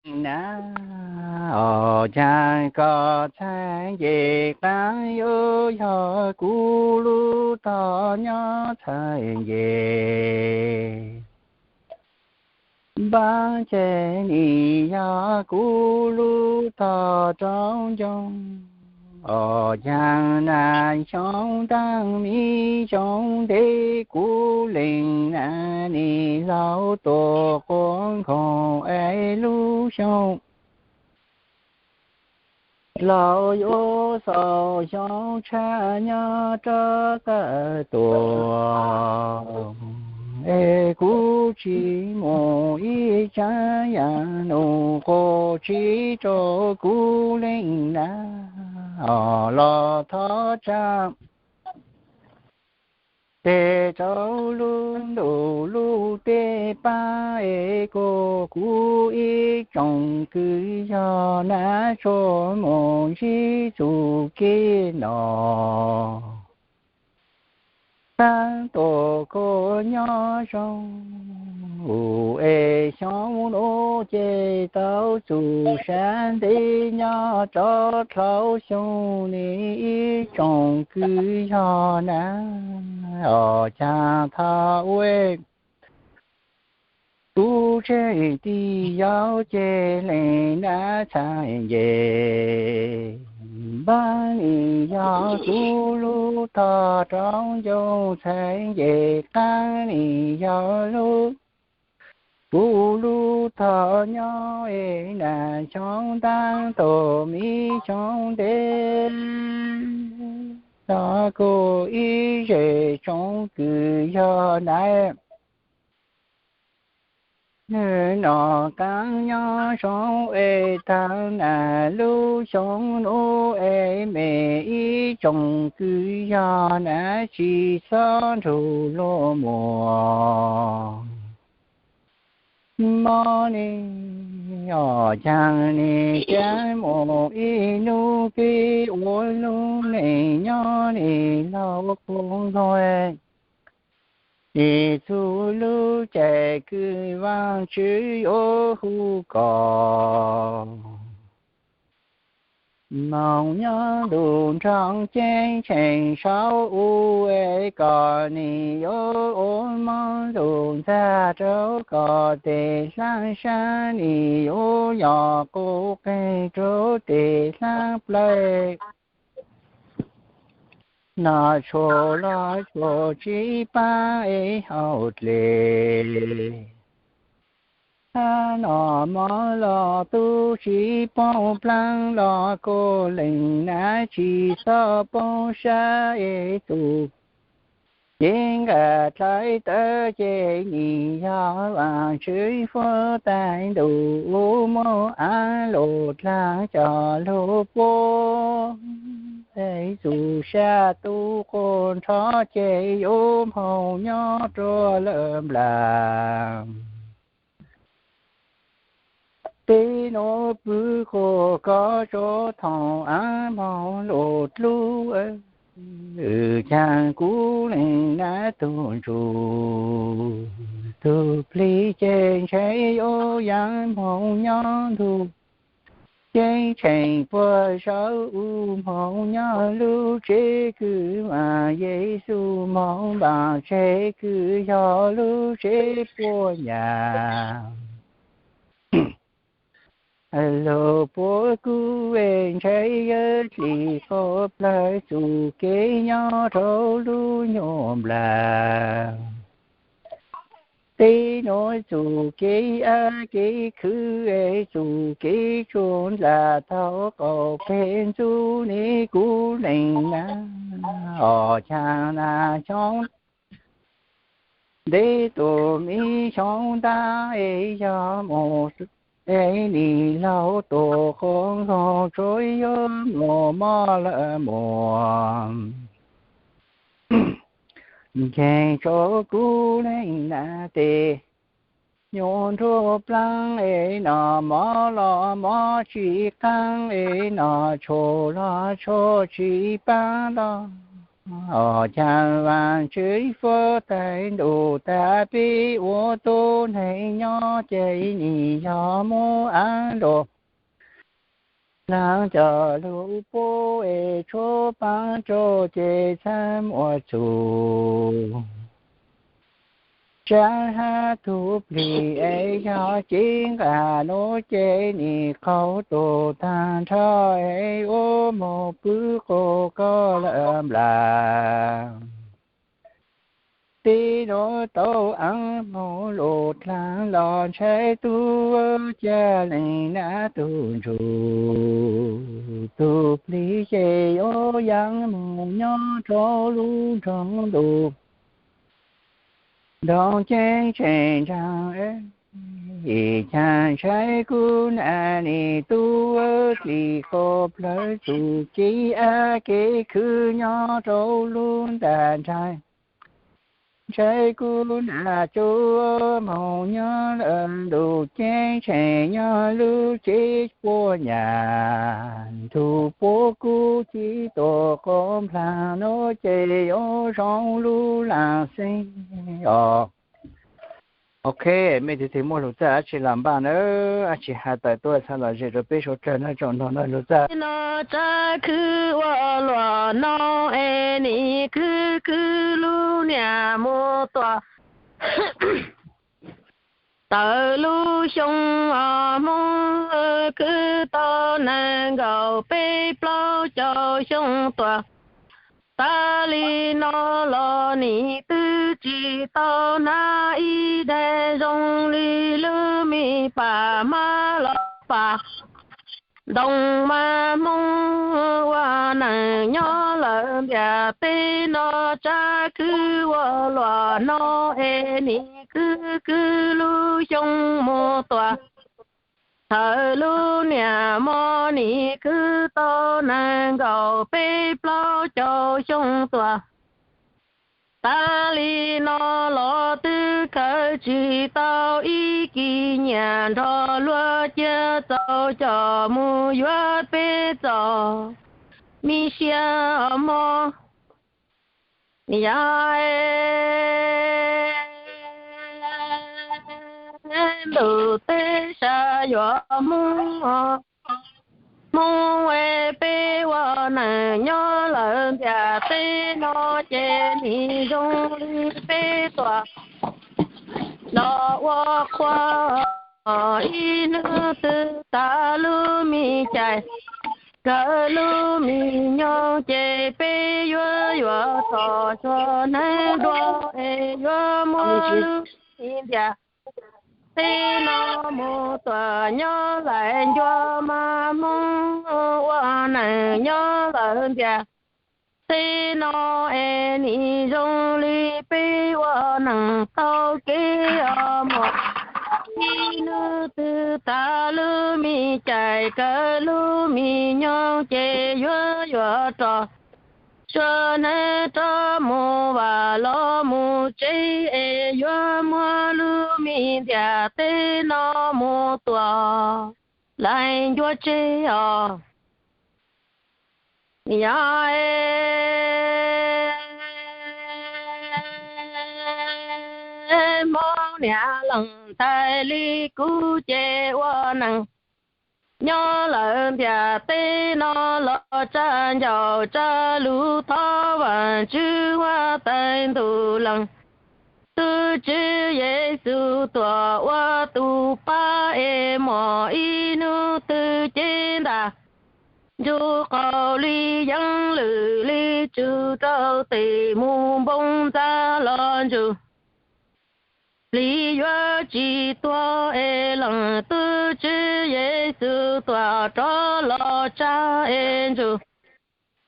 na, os caag koj txhais nce qaab yuav yog kuv lub tog nyob txhais nce. Npaab ces nim yog kuv lub tog rau ncoo, os caag na xyoo taag miv xyoo ntev kuv leej na, nim laug tuaj quas nkoog es lub xyoo laug yuav xaus xyoo tshaj nyob rov tawm tuaj, es kuv tsis mus ib tsaav yaam num quas tsis rau kuv leej na, os los thov tsaam tes rau lub ntuj lub teb paab es kuas kuv ib tsoom kwv yog na tsuas mus ntsib txuj kev no. Taab tuaj kuas nyob zoo es xyoo nuav ces tau txug sab ntev nyob rov dlhau xyoo, nim ib tsoom kwv yog na, os caag thov ua kuv tsev tij yau ces leej na txhais nce. Npaab nim yog kuv lub tog rau ncoo txhais nce, qaab nim yog lub, kuv lub tog nyob es na xyoo taag tuaj miv xyoo ntev, tog kuas ib zej tsoom kwv yog na, nwg noj qaab nyob zoo es taag na lub xyoo nuav es mej ib tsoom kwv yog na tsis xob nrug luag muag. Mob ne, os caag ne, caag mus ib nub peb ua lub neej nyob nim laug quas nkoog, es txug lub caij kws Vaajtswv yuav hu kom moog nyob ntuj nrog ceeb tsheej saum u, es kom nim yuav ua mob ntuj ntxag rau koj tes hlab sab, nim yuav yog quas qeeg rau tes hlab plawg. Noj tshua los tshua tsis paab es haus dlej, hab noj mov los tub tsis poob plaab, los kuas leej na tsis xob poob sab es txuj kev nqaj dlawb tawv ces nim yog Vaajtswv fuab tais ntuj, moog av lug dlaag coj lug puab es txuj sab tub quas nrho ces yuav moog nyob rua lawm nplaag. Teb nuav pw quas kov tsuav thoom av moog lug dlub, caag kuv leej na tug ntsuj tug plig ces ntshe yuav yaam moog nyob ntuj, ceeb tsheej puag saum u moog nyob lub tsev kws Vaaj Yexus moog npaam tseg kws yog lub tsev puab nyam. Lug puab kub es ntshe yuav dlim quas plawg txuj kev nyob rau lub nyuas nplaag. Teb nuav txuj kev ab kev khwv es txuj kev tsuj ntlag thaus qaum peg ntxub ne kuv leej na, os caag na xyoo ntev tuaj miv xyoo ntaag es yog mus es nim laug tuaj quas nkoog tsuav yuav muaj mob lawm muag. Nkeeg rua kuv leej na tes nyuas nruab plaab es noj mov los mov tsis qaab es noj tshua los tshua tsis paab los Os, Caj Vaajtswv Fuab Thaib Ntuj tas peb ua tug neeg nyob ces nim yog muab av nrog dlaag coj lug pub es tshuab paab tsau ces txhaj muaj txuj. Tsab hab tug plig es yog cev nqaj nuav ces nim qaug tug taag nrho es ua moog pwb qub koj lawm nplaag. Tib nuav tau aav moog lug dlaag los ntshai tug ca leej nab tug ntsuj. Tug plig ces yuav yaaj moog nyob rua lub nroog ntuj nroo ceeb tsheej nraag. Ib caag ntshai kuv nam nim tub dlim quas plawg txuj ci ab kev khwv nyob rua lub ntaj nraag. Ntshai kuv nam tub moog nyob lawm ntuj ceeb tsheej nyob lub tsev puab nyam. Tug puab kuv ci tuam quas nplaag nuav ces yuav zoo lub laaj xeeb os. Ok, mej tug twg muaj lug txawj dlaab tsi los npaj nawb, dlaab tsi has tawm tuaj txhaj los zem rua peb suav dlawg nawb tsoom mloog nawb lug txawj. No tsab khwv ua luam no es nim khwv khwv lub niam mus tuam. Tawm lub xyoo os Hmoob, khwv tau nees nkaum peb plaub caug xyoo tuam. Tas li no los nim twb tsi tau hnab ib daim zoo li lub me pam mab los pam ntoo mas Hmoob ua neej nyob lawm ntiaj teb no tsab khwb ua luam no es nim khwb khwb lub xyoo mus tuaj. Thaum lub niam mo nim khwb tau nees nkaum peb plaub caug xyoo tuaj. Tas li no los twb khaws tsis tau ib kis nyiam nrog luag cia txaus coj mus yuav peb txoj me sia os mog. Yog ntuj teb sab yuav Hmoob, Hmoob es peb ua neej nyob lawm ntiaj teb no ces nim zoo li peb tuaj los ua qhua. Ib hnub twg tas lub me cai, kawg lub me nyoog ces peb yuav yuav rov txog neeg dua es yuav muab lub me ntiaj teb no mus tuaj nyob laim ncua mas Hmoob ua neej nyob lawm ntiaj teb no es nim zoo li peb ua neej taug kev os mog. Ib hnub twg tas lub me cai kawg lub me nyoog ces yuav yuav rov tsuag neeg rov mus vam los mus tsev es yuav muab lub me ntiaj teb no mus tuaj laim ncua tsev os. Yog Hmoob niam leej ntxhais li kuv ces ua neej nyob lawm ntiaj teb no los tsa ncauj tsa lus thov Vaajtswv huab tais ntuj leej tub Tswv Yexus tuaj ua tus pab es mog ib hnub twg cev ntaj ntsug qaum li yeeb lwm li tsug rau tes mus npoo ntxa los ntsug plig yuav tsis tuag es leej tub Tswv Yexus tuaj rov los tsa es ntsug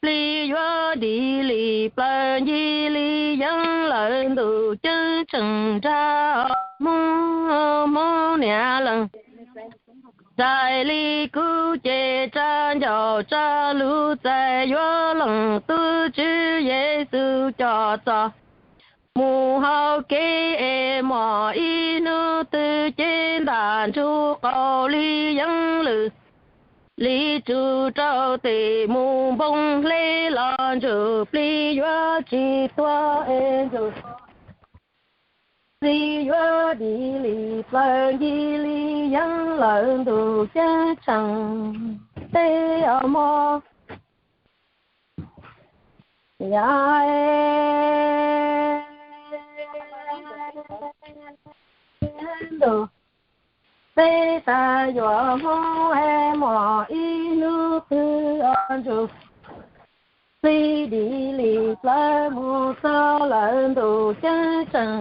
plig yuav dim li plaws ncig li yeeb lawm ntuj ceeb tsheej nrag Hmoob, Hmoob niam leej ntxhais li kuv ces tsa ncauj tsa lus txais yuav leej tub Tswv Yexus coj txoj mus hauv kev es mog ib hnub twg cev ntaj ntsug qaum li yeeb lwm li tsum rau tes mus npoo hle los ntsuj plig yuav tsis tuag es ntsuj txiv yuav dim li plaws ncig li yeeb lawm ntuj ceeb tsheej tej os mog. Yog ntuj peb tas yuav Hmoob es muaj ib hnub twg os ntsuj plig dim li plaws mus txog lawm ntuj ceeb tsheej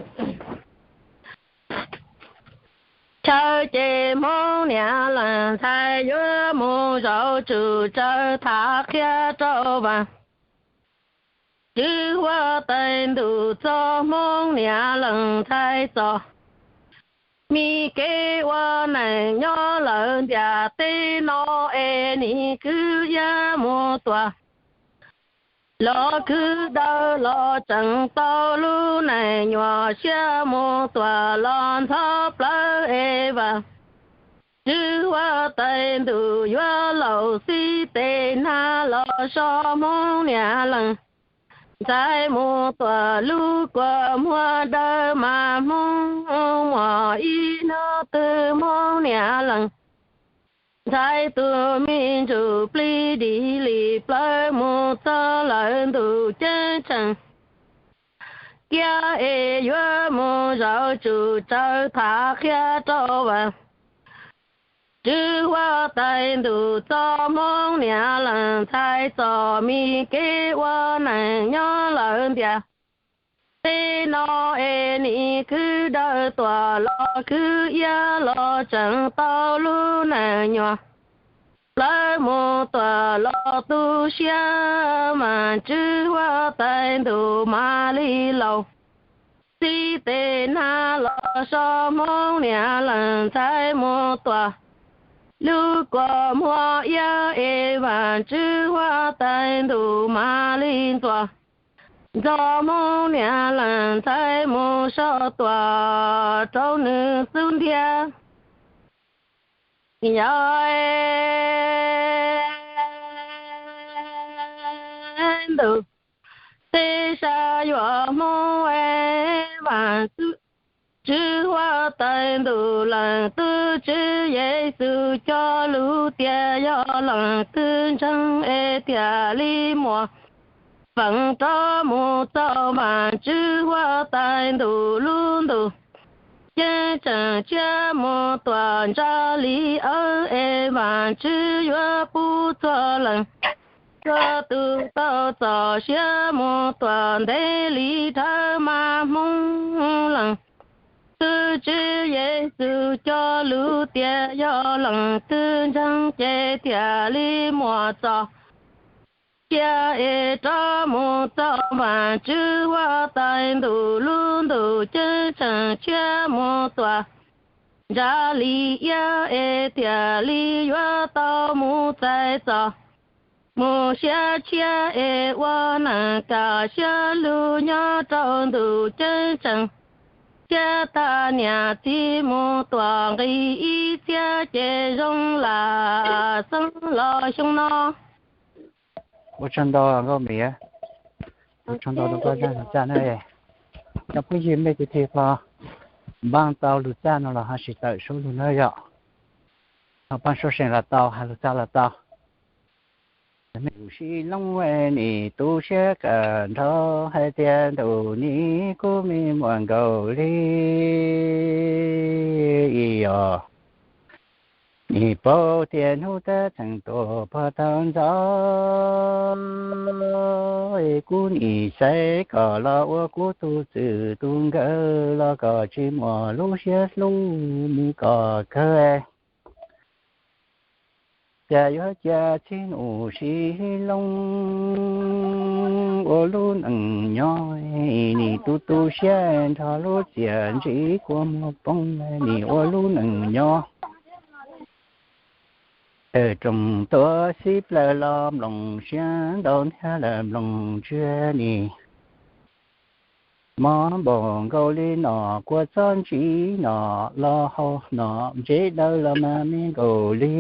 chaw ces Hmoob niam leej ntxhais yuav mus zaum tsum tsawv tham qhia rau Vam Tswv Huab Tais Ntuj txog Hmoob niam leej ntxhais txom mi kev ua neej nyob lawm ntiaj teb no es nim kwv iab mus tuam los kwv dawb los tseem tau lub neej nyuam siab mus tuam los ntxhov plawv es Vam Tswv Huab Tais Ntuj yuav laus xib tes nag los so Hmoob niam leej ntxhais mus tuam lub kua muag dawb mas Hmoob muaj ib hnub twg Hmoob niam leej ntxhais tus me ntsuj plig dim li plaws mus txog lawm ntuj ceeb tsheej kiag es yuav mus zaum tsum tsawv tham qhia rau Vam Tswv Huab Tais Ntuj txog Hmoob niam leej ntxhais txom mi kev ua neej nyob lawm ntiaj teb no es nim kwv dawb tuam los kwv iab los tseem tau lub neej nyuam plawv mus tuam los tu siab mas Tswv Huab Tais Ntuj mam li laus xib tes nag los so Hmoob niam leej ntxhais mus tuam lub kua muag iab es Vam Tswv Huab Tais Ntuj mam li ntxuav ntxo Hmoob niam leej ntxhais mus so tuam rau nws xub ntiag. Yog ntuj teb sab yuav Hmoob es Vam Tswv Huab Tais Ntuj leej twg, Tswv Yexus cog lus tias yog leej twg ntseeg es thiaj li muaj feem rov mus txog Vam Tswv Huab Tais Ntuj lub ntuj ceeb tsheej tshiab mus tuam ntsa li awb es Vam Tswv yuav pub txhua leej txhua tus tau txoj sia mus tuam ntev li dhawv mas Hmoob leej twg, Tswv Yexus cog lus tias yog leej twg ntseeg ces thiaj li muaj txoj sia es rov mus txog Vam Tswv Huab Tais Ntuj lub ntuj ceeb tsheej tshiab mus tuam ntsa li iab es thiaj li yuav tau mus txais txoj mus siab tshiab es ua neej kaj siab lug nyob rau ntuj ceeb tsheej tshiab tag niam txiv mus tuam nqi ib txhiab ces zoo lam xeeb los xyoo no. Ua tsaug ntau Nkauj Mim, ua tsaug ntau rau koj zaj lus txaj na. Cov phooj ywg mej twg tig hlo npaaj tau lus txaj no los ho sim tawm suab lug na yom. Ho pab suab seem los tau, has lus txaj los tau. Ntuj sib loob nim tu siab kawg nrho hais tias ntuj nim kuj me muaj nkaus li os. Nim paub tias hnub tab tseem tuaj puag tau ntxov, kuv nim xaiv kom los ua kuv tus txwj tus nkawm los kom tsis muaj lub siab hlub mus kom kawg. Cas yuav cia txhib ntuj sib loob ua lub neej nyob, nim tu tu siab nrho lub txiaj ntsig kua muag poob, nim ua lub neej nyob. Tawm rooj tuaj xib plawg los mloog siab ntau thiab lawm mloog ntswg nim mob npaum nkaus li nom kua txob ntsig, nom los haus, nom ntsev dawb los mas me nkaus li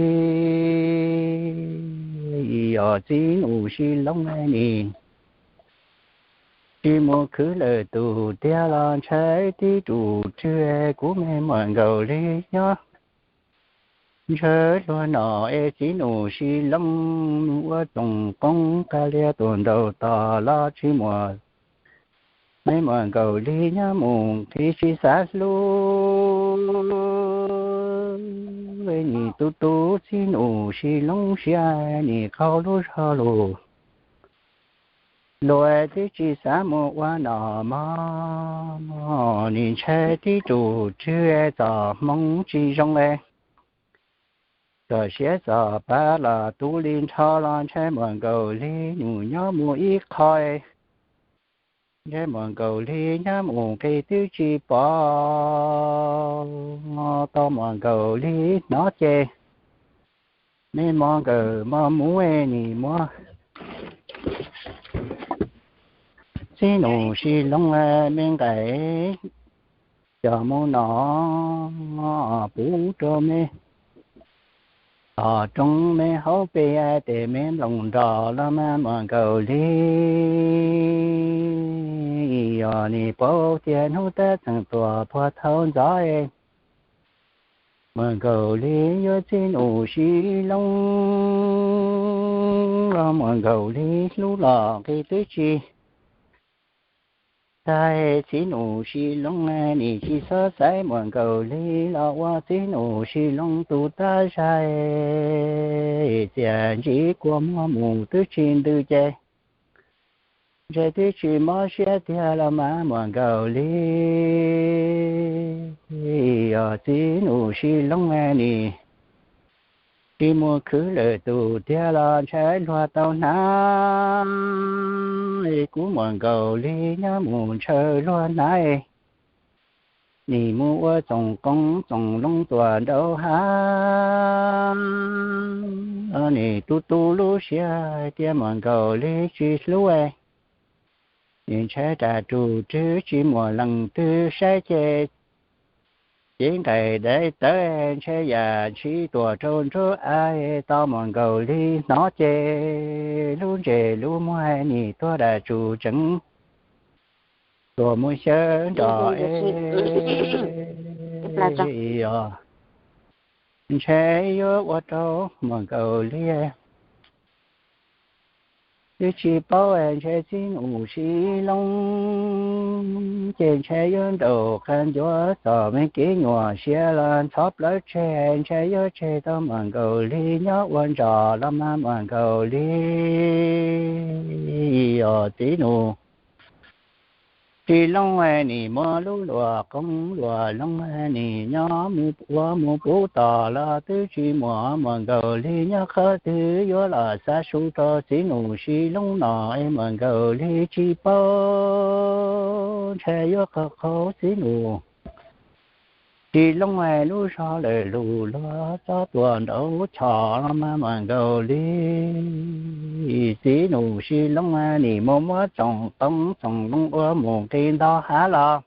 Yog txiv nus sib loob nim tsis mus khwv lawm tus tiag los ntshai tib tus rwg kuv me muam nkaus li nyob ntshaw luag no es txiv nus sib loob mus ua txoom qoob qas lias tuam nraud tos los tsis muaj me muam nkaus li nyob mus nqis tsis xav hlub nim tu tu txiv nus sib loob siab nim qaug lub zog lus luag twb tsis xav mus ua nom mog nim ntshai tib tus rwg txom hmoov tsis zoo es kom siab txom pab los tu li nrho los ntshai muam nkaus li nus nyob mus ib qho ntshai muam nkaus li nyob mus nqis twb tsis pom tau muam nkaus li hnov ces me mos nkawm mos muv nim muab txiv nus sib loob me nqaim coj mus no puv rau me tom roob me hauv pes tes me nploos nrog los mas muam nkaus li yog nim paub tias hnub tab txeem tuam puag thaum ntxov muam nkaus li yuav txiv nus sib loob los muam nkaus li hlub los nqis twb tsis tag txiv nus sib loob nim tsis txhob xaiv muam nkaus li los ua txiv nus sib loob tus tab zag txias ntsib kua muag mus twb tsis ntws ces ntshe twb tsis mob siab tiag los mas muam nkaus li yog txiv nus sib loob nim tsis mus khwv lawm tus tiag los ntshai luag tau hnav kuv muam nkaus li nyob mus ntshaw luag hnav nim mus ua txoom qoob txoom loob tuam nraud hav nim tu tu lub siab tias muam nkaus li tsis hlub nim ntshai ras tus rwg tsis muaj leej twg saib ces cev nqaim dai tawv ntshai yam ntshis tuam rau nruab av tau muam nkaus li hnov ces lub ntsej lub muag nim tuag dam tsum tseev tuam mus xyaw nrog es ntshai yuav ua rau muam nkaus li twb tsis paub ntshai txiv nus sib loob ces ntshai yuav nraum qab ncuav txom me kev nyuam siab los ntxhov plawv tseg ntshai yuav tseg tau muam nkaus li nyob ua ntsoj los mas muam nkaus li yog txiv nus sib loob nim muab lub luam qoob luam loo nim nyob mus ua mus puv tom los twb tsis muaj muam nkaus li nyob qhov twg yuav los xa su rau txiv nus sib loob no es muam nkaus li tsis paub ntshai yuav qhov qhov txiv nus sib loob lub zog lawm lus luag txob tuam nraud chom los mas muam nkaus li txiv nus sib loob nim mus muab txoom qoob txoom loo ua mus nqis nto hav los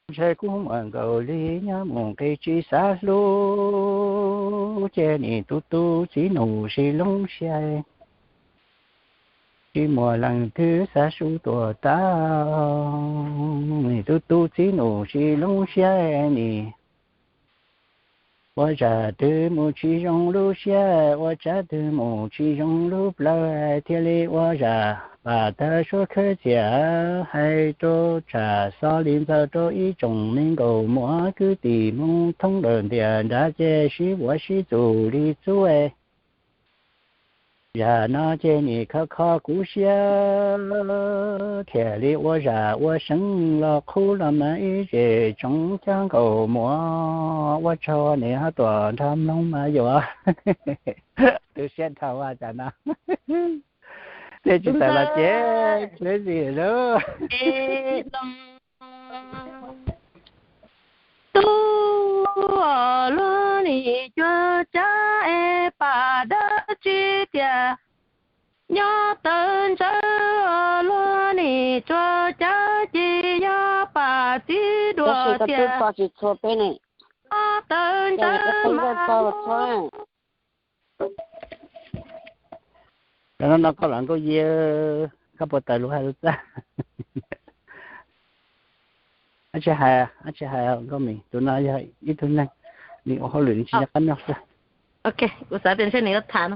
ntshai kuv muam nkaus li nyob mus nqis tsis xav hlub ces nim tu tu txiv nus sib loob siab tsis muaj leej twg xav su tuam tas nim tu tu txiv nus sib loob siab nim ua zaj twg mus tsis zoo lub siab ua tsav twg mus tsis zoo lub plawv thiaj li ua zaj pam tag suab khawb txias hais rau tsham xov li ntxaws rau ib tsoom me nkaus muam kwv tij mus thoob lawm ntiaj nrag ces sib vuam sib txuj li txub zaj no ces nim kho kho kuv siab thiaj li ua zaj ua seev los qhuab los mas ib zej tsoom cov nkaus muam ua tsaug nim ho tuam nrog mloog mas yuav tu siab dhau tas no thiaj tsis tawm los ces txwv zim lub tub luag nim cuag tsab es pam dawb tsi tias nyob tawv ntxawv luag nim tsuas cav ci yog pam tib duas tias nyob tawv ntxawv mas Cov no no koj los Nkauj Yi, koj puas tawm lus hais lus txaj? Ab tsi hais, ab tsi hais Nkauj Mim, tus no yog ib tug neeg nws ua hauj lwm nws tsis nco qab noj xwb. Kuv xav tias ntshe nws yuav tham no.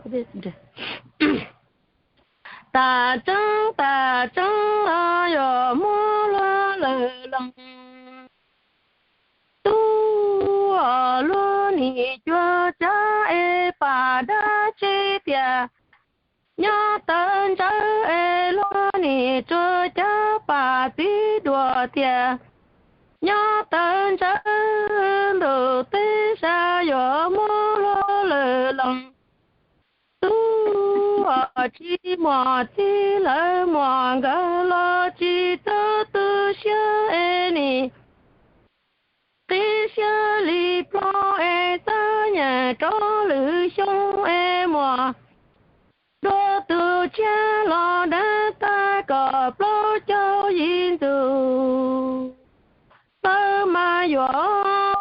Tas tseeb tas tseeb yuav muab luag lawm los, tub luag nim cuag cab es pam dab tsi tias, nyob tawv ntsawv es luag nim cuag cab pam txiv duam tias, nyob tawv ntsawv ntuj teb sab yuav muab luag lawm los, tub tsis muaj txiv lawm muaj nkawd los tsis txog tu siab es nim qib siab li plob es xab nyeem rov lwm xyoo es muaj dua tus tshiab los dab tag kom plaub caug yim ntxwg lawm mas yuav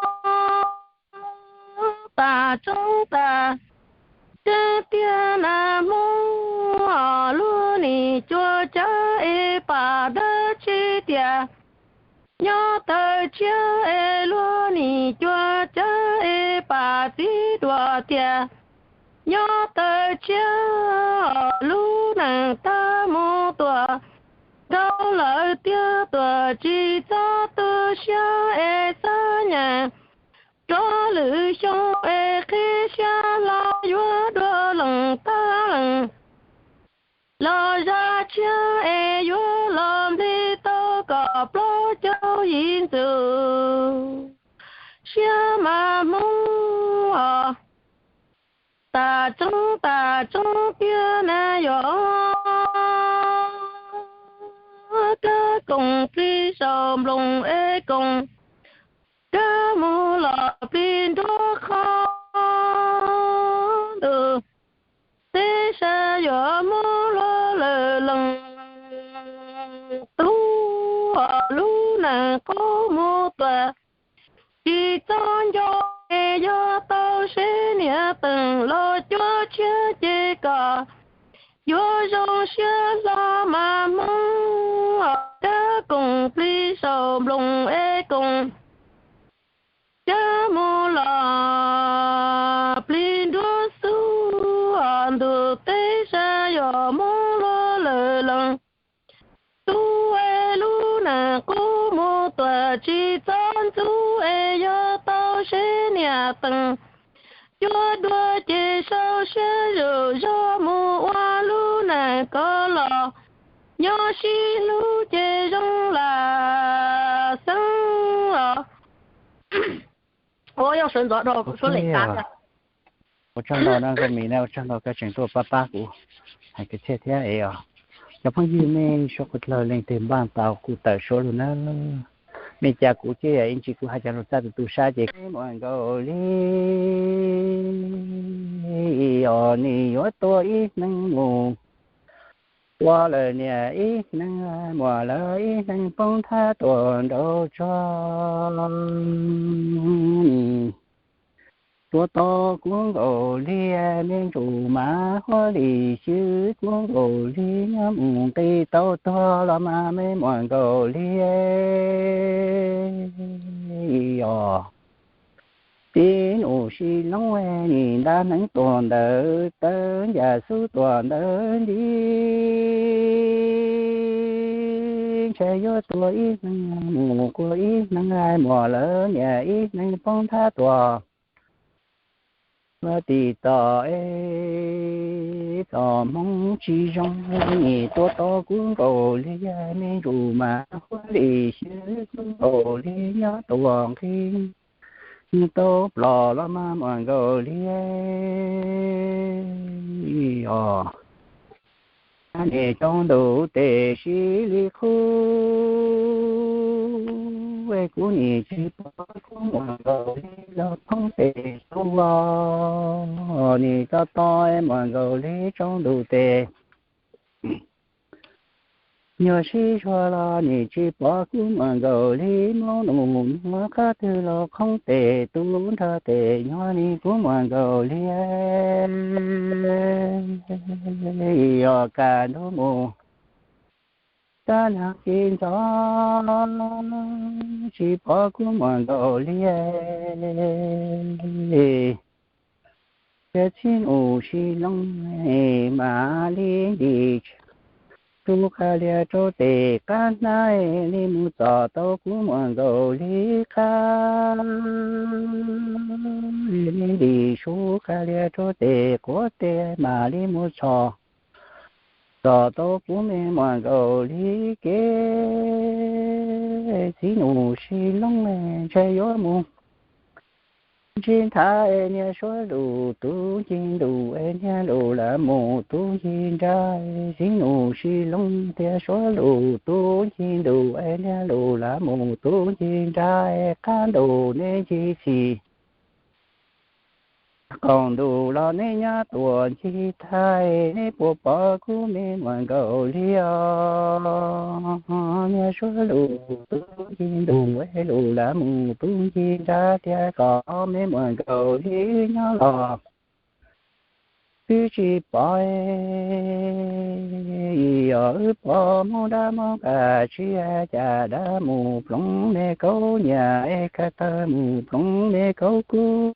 tas tseeb tas tseeb tiag na Hmoob, luag nim cuag cab es pam dab tsi tias, nyob tawv tshiab es luag nim cuag cab es pam txiv duam tias, nyob tawv tshiab lub neej tag mus tuam nkaus lawm tiag tuam tsis txhob tu siab es xab nyeem rov lwm xyoo es qhib siab hlo yuav dua leej tag leej los zaj tshiab es yuav los nplij tau kom plaub caug yim ntxwg siab mas Hmoob os. Tas tseeb tas tseeb tiag na yog kab koom plig saum nploos es koom, kab mus los plig nruab qhov ntuj teb sab yuav muab luag lawm los, tub lub neej qub mus tuam tsis txhob nco es yog tau seb niam teem los cuab tshiab ces kom yuav zoo siab hlo mas Hmoob os. Kab koom plig saum nploos es koom, kab mus los plig nruab xub os, ntuj teb sab yuav muab luag lawm los, tub es lub neej qub mus tuam tsis txhob ntxub es yog tau seb niam teem cuab dua ces sau siab zog mus ua lub neej koj los nyob sib hlub ces zoo lam xeeb os. Ua yog sawv ntxov dhau kuv suab lem tas. Ua tsaug ntau na Nkauj Mim na, ua tsaug ntau koj tseem tuaj pab pab kuv hais kwv txhiaj thiab es os. Cov phooj ywg nej suav qhov dlawg leej twg npaj tau kuv tawm suab lug na. Mej cas kuv ces ib ntsis kuv hais cov lus txaj tus tu sab ces muam Nkaus Lig os, nws yuav tuag ib hneev mus, tua lawm niam ib hneev, muam lawv ib hneev poob thab tuam nraud tso. Nws tua tau kuv Nkaus Lig, me ntsuj mas huab li xyw, kuv Nkaus Lig nyob mus nqis tau tuag los mas me muam Nkaus Lig os. Tib nus sib loob nim ntab hneev tuam ntawd tawv ncas xub tuam ntawd nti, ntshai yuav tuag ib hneev mus, tua ib hneev muam lawv niam ib hneev poob thab tuam. Tim tom es tom Hmoob tsis zoo, nim tua tau kuv Nkaus Lig, me ntsuj mas huab li xyw, kuv Nkaus Lig nyob tuam nqi tau plos los mas muam Nkaus Lig os. Nim tsaus ntuj tes sib li qhub, kuv nim tsis pom kuv muam Nkaus Lig los poob tes xub os. Nim to to muam Nkaus Lig tsaus ntuj tes Nyuag sib zog los nim tsis pom kub muag nkaus li, maub nus nyuag qab twg los qhoob tes tub nrog tes nyuag li kub muag nkaus li. Yog kaj ntug mus tab nag kis ntxov, tsis pom kub muag nkaus li. Ces txiv nus sib looj mas li ntim tsuj qab lias rau tes qab hnab li mus txog tau kub muag nkaus li qab. Li ntim tsuj qab lias rau tes quav tes mam li mus txog, txog tau kub me muag nkaus li kev. Txiv nus sib looj ntshe yuav mus ntsib nthav es niag suav lus tub ncig ntus es niag lus lam mus tub ncig nra. Txiv nus sib looj tias suav lus tub ncig ntus es niag lus lam mus tub ncig nra, qab ntus neb ncig txhis, qaum ntus los neb nyob tuam ncig thaij, neb puas pom kub me muag nkaus li os? Niag suav lus tub ncig ntus es lus lam mus tub ncig nra tias kom me muag nkaus li nyob los twb tsis pom. Yog wb pom mob dab mob nqaj tsis hais cas dab mus ploov me kaub nyiam es kaj tawg mus ploov me kaub kub.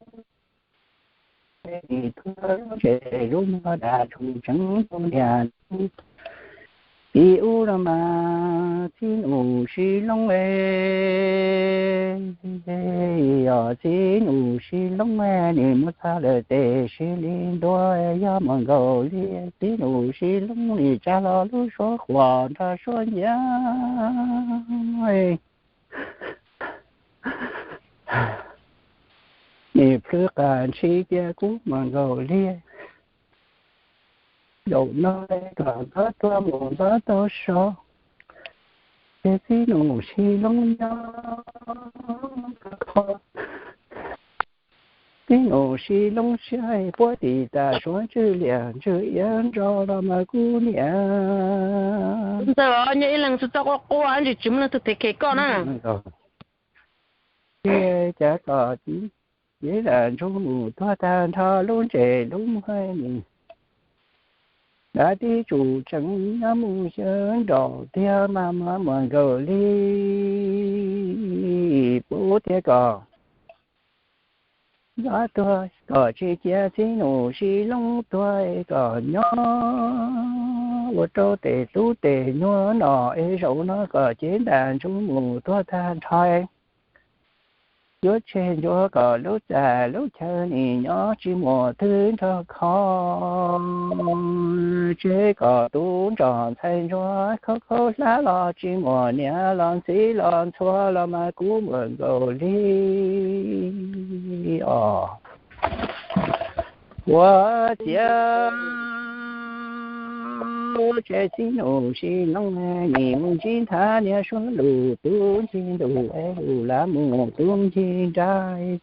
Nim tuag lub ntsej lub muag dab tshum tseev tus niam tus txiv ub los mas txiv nus sib looj es. Yog txiv nus sib looj es nim mus txog lawm tes sib li ntua, yog muag nkaus li txiv nus sib looj nim tsa los lub suab quas nrog suab nyiav. Nim plhws qas ntshis tias kub muag nkaus li. Zaum no kom ntxov tuag mus ntxov tau so, ces txiv nus sib looj nyob kho. Txiv nus sib looj siab puab tim tas suav ntswg liam ntswg iav nrog los mas kub niam. Ntxawm, nyob ib leeg tsis txhob quaj quaj, ntsis tsis muaj leej twg thev khev koj na. Ces cas kom txiv lam ntsub mus tuag tag nrho lub ntsej lub muag ni. Dab tib tsum tseem nyob mus xyov nraum tiag mas muag nkaus li. Puab thiab kom ntxov tuag kom tsis cia txiv nus sib looj tuag, kom nyob ua rau tes tub tes nyuag no es zaum no kom cev ntas ntsub mus tuag tag nrho. Yuav tseg ntsuav kom lub txaj lub chaw nim nyob tsis muaj twg nrog kho. Tseg kom tub nrog ntxhais ntsuag khaub khaub hlab los tsis muaj niam los txiv los ntxhua los mas kub muag nkaus li os. Ua ciav tseg txiv nus sib looj, nim mus ntsib nthav niag suav lus tub ncig ntus es lus lam mus tub ncig nra.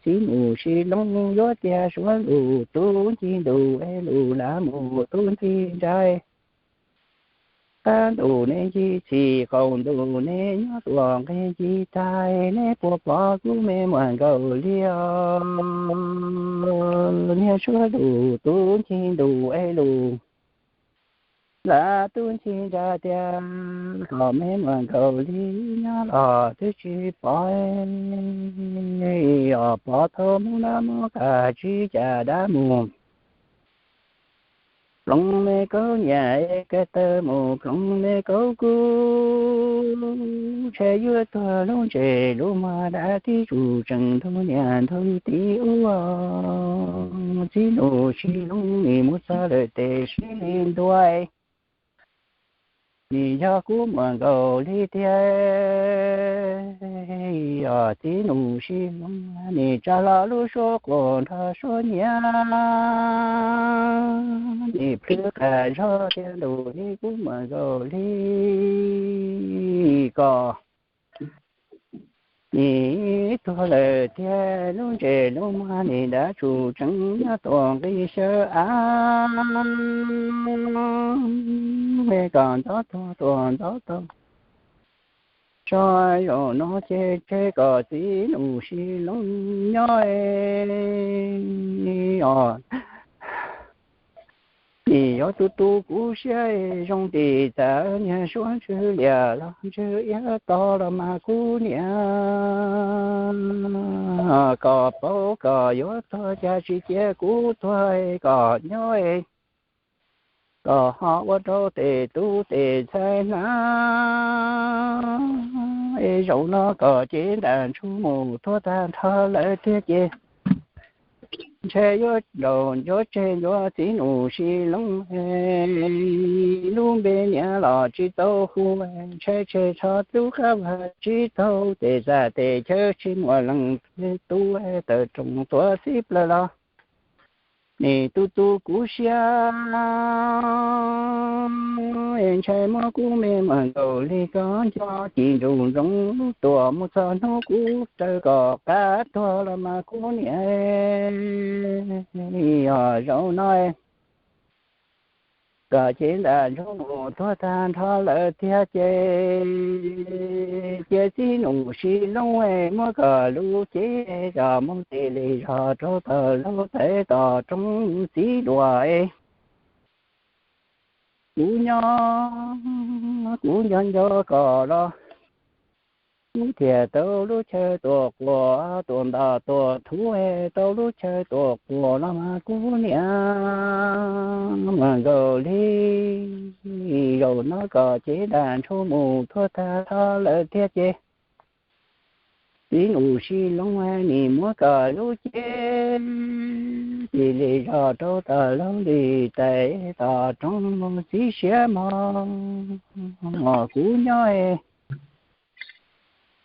Txiv nus sib looj yuav tiag suav lus tub ncig ntus es lus lam mus tub ncig nra. Qab ntus neb ncig txhis, qaum ntus neb nyob tuam nqi ncig tag, neb puas pom kub me muag nkaus li os? Niag suav lus tub ncig ntus es lus lam tub ncig nra tias kom me muag nkaus li nyob los twb tsis pom. Os, pom tau mob dab mob nqaj tsis cas dab mus ploov me kaub nyiam es kaj tawg mus ploov me kaub kub. Tseg yuav tuag lub ntsej lub muag dab tib tsum tseem ntug niam ntug txiv ub. Txiv nus sib looj nim mus txog lawm tes sib li ntua. Nim yog kub muag nkaus li tiag. Yog txiv nus sib looj nim tsa los lub suab quas nrog suab nyiav. Nim plhws qas zog tiag ntus li kub muag nkaus li kom Nim tuag lawm thiab lub ntsej lub muag nim dab tsum tseem nyob tuaj nqis xyaw av, kom ntxov tuag tuaj ntxov tuag. Tso zaum no ces tseg kom txiv Nus Sis Loob nyob os. Nim yuav tu tu kuv siab zoo tim txawv niag suab ntswg liam los ntswg iab to los mas kuv niam, kom paub kom yuav tuag cas tsis cia kuv tuag, kom nyob kom ho ua rau tes tub tes ntxhais hnav. Es zaum no kom cev ntam ntsug mus tuag tag nrho lawm tiag ces ntshai yuav zaum yuav tseg ntsuav txiv Nus Sis Loob, lub npe niam los tsis tau hu, ntshai tseg tsho tub qab vag tsis tau, tes txaj tes chaw tsis muaj leej twg tu, tawm rooj tuav txhib plaws los nim tu tu kuv siab. Ntshai muab kuv me muag nkaus li koj nco, ci ntsuj ntsoov tuaj mus txog hnub kuv raws kom qab tuag los mas kuv niam, yog zaum no kom cev ntam ntsug mus tuag tag nrho lawm tiag ces cia txiv Nus Sis Loob muab kom lub cev zos mus tis li zog rau tom laug tawv tom roob txiv duas. Kuv nyob, kuv nco nco kom los, kuv thiaj tau lub chaw tuaj quas tuaj nto tuaj thuv, tau lub chaw tuaj quas los mas kuv niam, muag nkaus li zaum no kom cev ntam ntsug mus tuag tag nrho lawm tiag ces txiv Nus Sis Loob nim muab kom lub cev tis li zog rau tom laug li tais tom roob mus txiv siab mog. Kuv nyob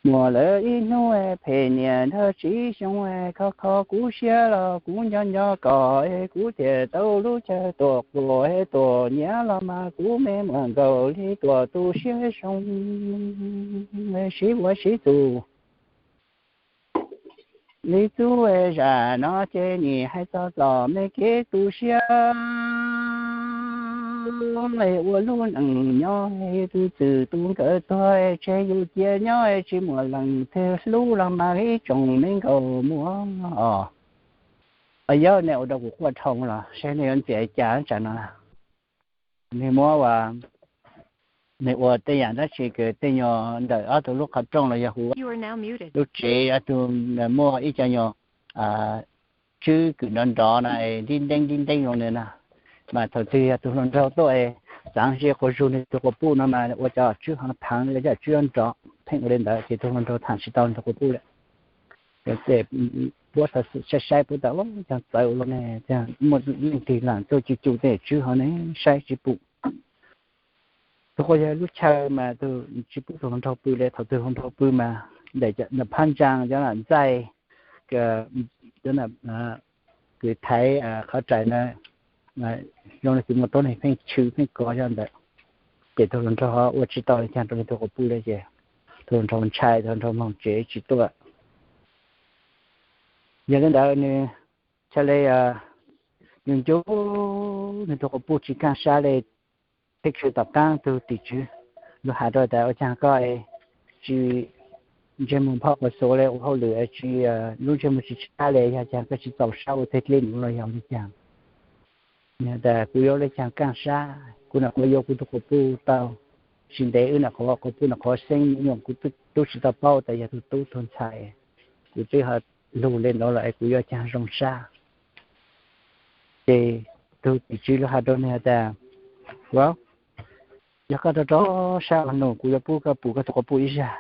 muaj lawm ib hnub phem niam nrog tsis xyoo, kho kho kuv siab los kuv nco nco kom kuv thiaj tau lub chaw tuaj quas tuaj nyiav los mas kuv me muag nkaus li tuaj tu siab zoo sib ua sib txuas li txub. Zam no ces nim hais txog txom me kev tu siab, ua lub neej nyob tu txwm tu nkawm tuag, tseg yus cia nyob tsis muaj leej twg hlub los mas ib tsoom me nkauj muam os. Yog nej ua rau kuv quaj dhau los saib nej yuav ntxias cas tsam no. Nej muab ua, nej ua tej yam dab tsi kws tej nyuag ntawm ob tug lub qhov rooj los yog hu lub tsev, ob tug muaj ib co nyuag tswb kws nrov nrov na, nrib nteeb nrib nteeb zoo li na, mas thaum twg yog tus hluas nraug tuaj es txaav zig quas zug nws tus quas puj no mas ua cov tswb ho pheev, ua cov tswb nrov pheej ua li ntawd ces tus hluas nraug tham tsis tau nws tus quas puj lawm. Ces puab saib saib puab tas, cog txawv ua luaj ne, muaj leej twg lam tuaj cug cug tej tswb ho ne, saib tsis pum. Tus quas yog lub chaw mas tus tsis pub tus hluas nraug pw li, thaum tus hluas nraug pw mas ntawm phab ntsaa cov lam ntxaij, kws thaiv qhov rais na, zoo li kws muaj tuab neeg pheej chwv pheej kov cov ntawd. Ces tus hluas nraug ua tsis tau li cas rau nws tus quas puj li ces tus hluas nraug ntshai, tus hluas nraug moog tsev tsis tuaj. Yog li ntawd nws ca le, nws ncu nws tus quas puj tsis kaaj sab li. Peb tshwm tom qaab tug tim tswv lug has rau tas, ua caag koj tsis ntsej muag phoj quas xuav li, ua hauj lwm tsis, lub ntsej muag tsis tshab li, yog caag koj tsis txaus sab ua teg dleb nuav los yog li caag? Tas kuv yuav le caag kaaj sab, kuv nam quav yuav kuv tug quas puj tau tsis ntev, wb nam quav quas puj nam quav xeeb nyuam, kuv tub tsis tau paub tas yog tug tub tug ntxhais, kuv twb ho lug le nuav los es kuv yuav caag zoo sab. Ces tug tim tswv lug has rau nwg has tas, yog koj rau rau sab ua num, kuv yuav pub koj pum koj tug quas puj ib zag.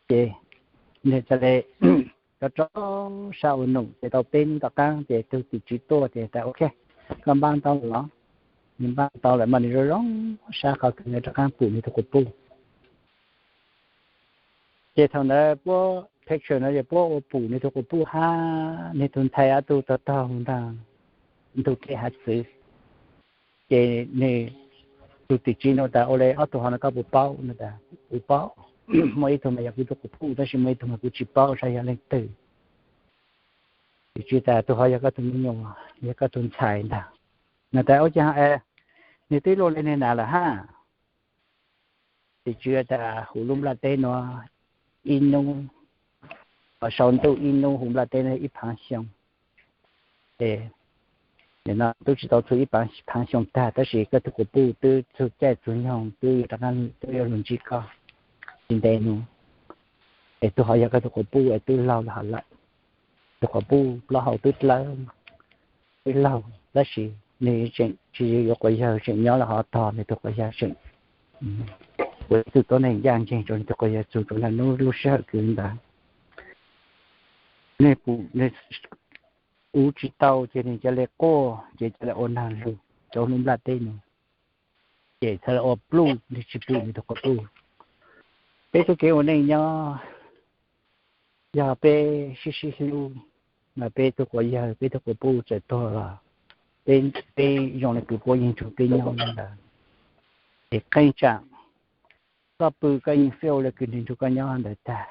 Ces nwg ca le rau rau sab ua num, ces tau peb nub tom qaab ces tug tim tswv tuaj ces tas, ok, koj npaj tau los? Nwg npaj tau lawm mas nwg zoo zoo sab qhov kws nwg rov qaab pum nwg tug quas puj. Ces thaum ntawd puab picture no ces puab ua pum nwg tug quas puj hab nwg tug ntxhais ob tug taug taug nraag ntug kev hav txwv. Ces nwg tug tim tswv nug tas, ua le ob tug hov no koj puas paub? Nws tas, kuv paub. muaj ib tug mas yog kuv tus quas puj tab sis muaj ib tug mas kuv tsis paub saib yog leej twg. Tus tswv tas tus hov yog koj tus me nyuam, yog koj tus ntxhais ntag. Nws tas ua cas es nws twb luaj li nws na lawm hab. Tus tswv tas hu lub nplaj teb nuav ib nub, sau ntuj ib nub hu nplaj teb nuav ib phaav xyoo. Es nim no tub tsis tau txug ib phaav xyoo tag tab sis koj tug quas puj twb txug caij txug nyoog twb yuav rov qaab twb yuav lug ntsib koj tsis ntev nuav. Es tus hov yog koj tug quas puj es twb laug lawm hov lawm. Tus quas puj plaub hau twb dlawb, twb laug tab sis nws tseem tsis yuav quas yawg, tseem nyob lawm hov tog nws tug quas yawg tseem ua ib tug tuab neeg ncaj ncees rua nws tug quas yawg txug rua naj nub lub sij hawm kws ntawd. Nws pum nws ua tsis tau ces nws ca le quaj ces ca le ua naag lug rua lub nplaj teb nuav, ces txhad le ua pluj nws tsis pum nws tug quas puj. Peb txuj kev ua neej nyob yog peb sib sib hlub, mas peb tug quas yawg peb tug quas puj txawm tuag los peb, peb zoo le kws puab yeej nrug peb nyob ntawd. Es qee tsaam koj pw koj yeej feel le kws nws nrug koj nyob ntawd tag.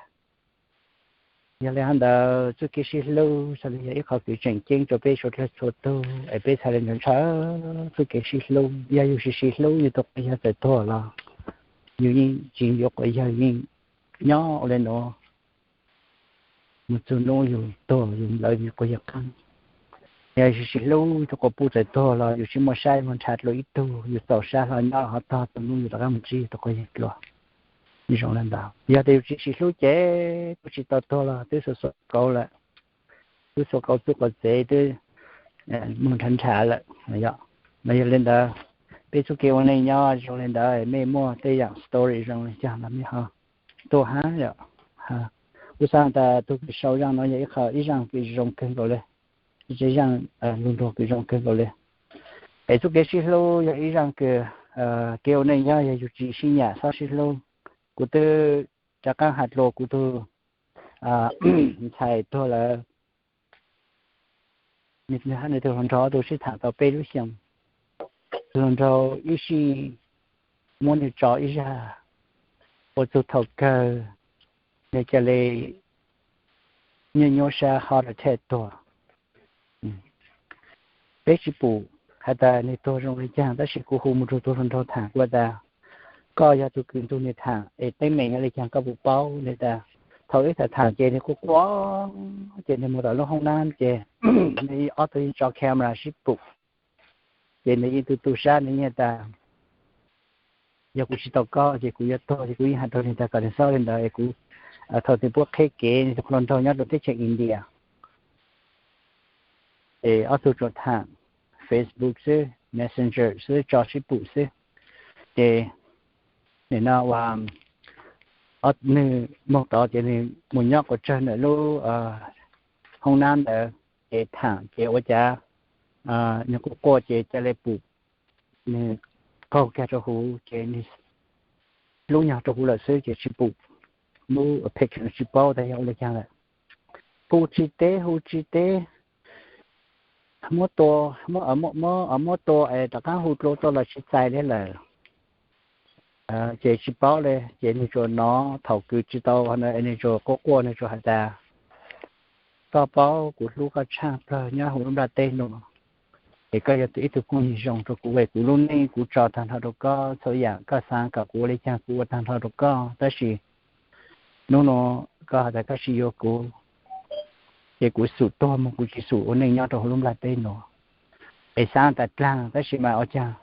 Yog le hov ntawd txuj kev sib hlub xaav le yog ib qho kws tseem ceeb rua peb suav dlawg txhua tug es peb txhad le ntshaw ntshaw txuj kev sib hlub. Yog yug tsis sib hlub yug tug quas yawg txawm tuag los yug yeej tsis yuav quas yawg, yeej nyob ua le nuav mus txug nub yug tuag yug lawv yug quas yawg qaab. Yog yug sib hlub tug quas puj txawm tuag los yug tsis muaj sab muaj nrhav dlua ib tug, yug txaus sab hlo nyob hov tog txug nub yug rov qaab mus ntsib yug tug quas yawg dlua. Zoo le ntawd. Yog tas yug tsis sib hlub ces tub tsis tau tuag los twb xuas xuas kauv lawm, tub xuas kauv txuj quas txev twb moog nrhav nrhav lawm. Mas yog le ntawd, peb txuj kev ua neej nyob zoo le ntawd, mej muaj tej yaam story zoo le caag los mej ho tuaj hab yom. Kuv xaav tas tug kws sau zaaj nuav yog ib qho ib zaaj kws zoo kawg nkaus le, ib zaaj lug nrug kws zoo kawg nkaus le. Es txuj kev sib hlub yog ib zaaj kws, kev ua neej nyob yog yug tsis sib nyam xob sib hlub. Kuv twb rov qaab has dlua kuv tug ntxhais tuag lawm, nws hab nws tug hluas nraug ob tug sib thaam tau peb lub xyoos. Tug hluas nraug ib sij muab nws tso ib zag, ua txug thaum kawg nws ca le nyuaj nyuaj sab heart attack tuag. Peb tsis pum has tas nws tuag zoo le caag tab sis kuv hu mus rua tug hluas nraug thaam kuv tas, koj yog tug kws nrug nws thaam es teeb meem yog le caag koj puas paub? Nws tas thaum wb thaam thaam ces nws quaj quaj ces nws mus tom lub hoob nab ces nws ob tug yeej tso camera sib pum. Ces nws yeej tu tu sab nws yeej tas, yog kuv tsis tau koj ces kuv yuav tuag ces kuv yeej has rua nws tas kom nws xob le ntawd es kuv, thaum twg puab qheb kev nws tug hluas nraug nyob rua teb chaws India. Es ob tug tsuas thaam Facebook xwb, Messenger xwb, tso sib pum xwb. Ces nim no ua, nws moog tod ces nws mus nyob quas tsawg ntawm lub hoob nab ntawd, ces thaam ces ua cas nws quaj quaj ces ca le pum, nws qaug kag rua huv ces nws lub nyog rua huv lawm xwb ces tsis pum. Lub page tsis paub tas yog ua le caag lawm. Hu tsis teb, hu tsis teb, muab tua, muab tua es rov qaab hu dlua tuaj los tsis txais li lawm. Ces tsis paub li ces nws tsuas nov thaum kws tsis tau, nws tsuas quaj quaj nws tsuas has tas, koj paub kuv hlub koj tshaaj plawg nyob huv lub nplaj teb nuav, es koj yog ib tug phooj ywg zoo rua kuv es kuv lub neej kuv tso taag nrho rua koj, txhua yaam koj xaav kom kuv ua le caag kuv ua taag nrho rua koj, tab sis nub nua koj has tas koj tsis yuav kuv, ces kuv xub tuag moog kuv tsis xub ua neej nyob rua huv lub nplaj teb nuav. Es xaav tas dlaag tab sis mas ua caag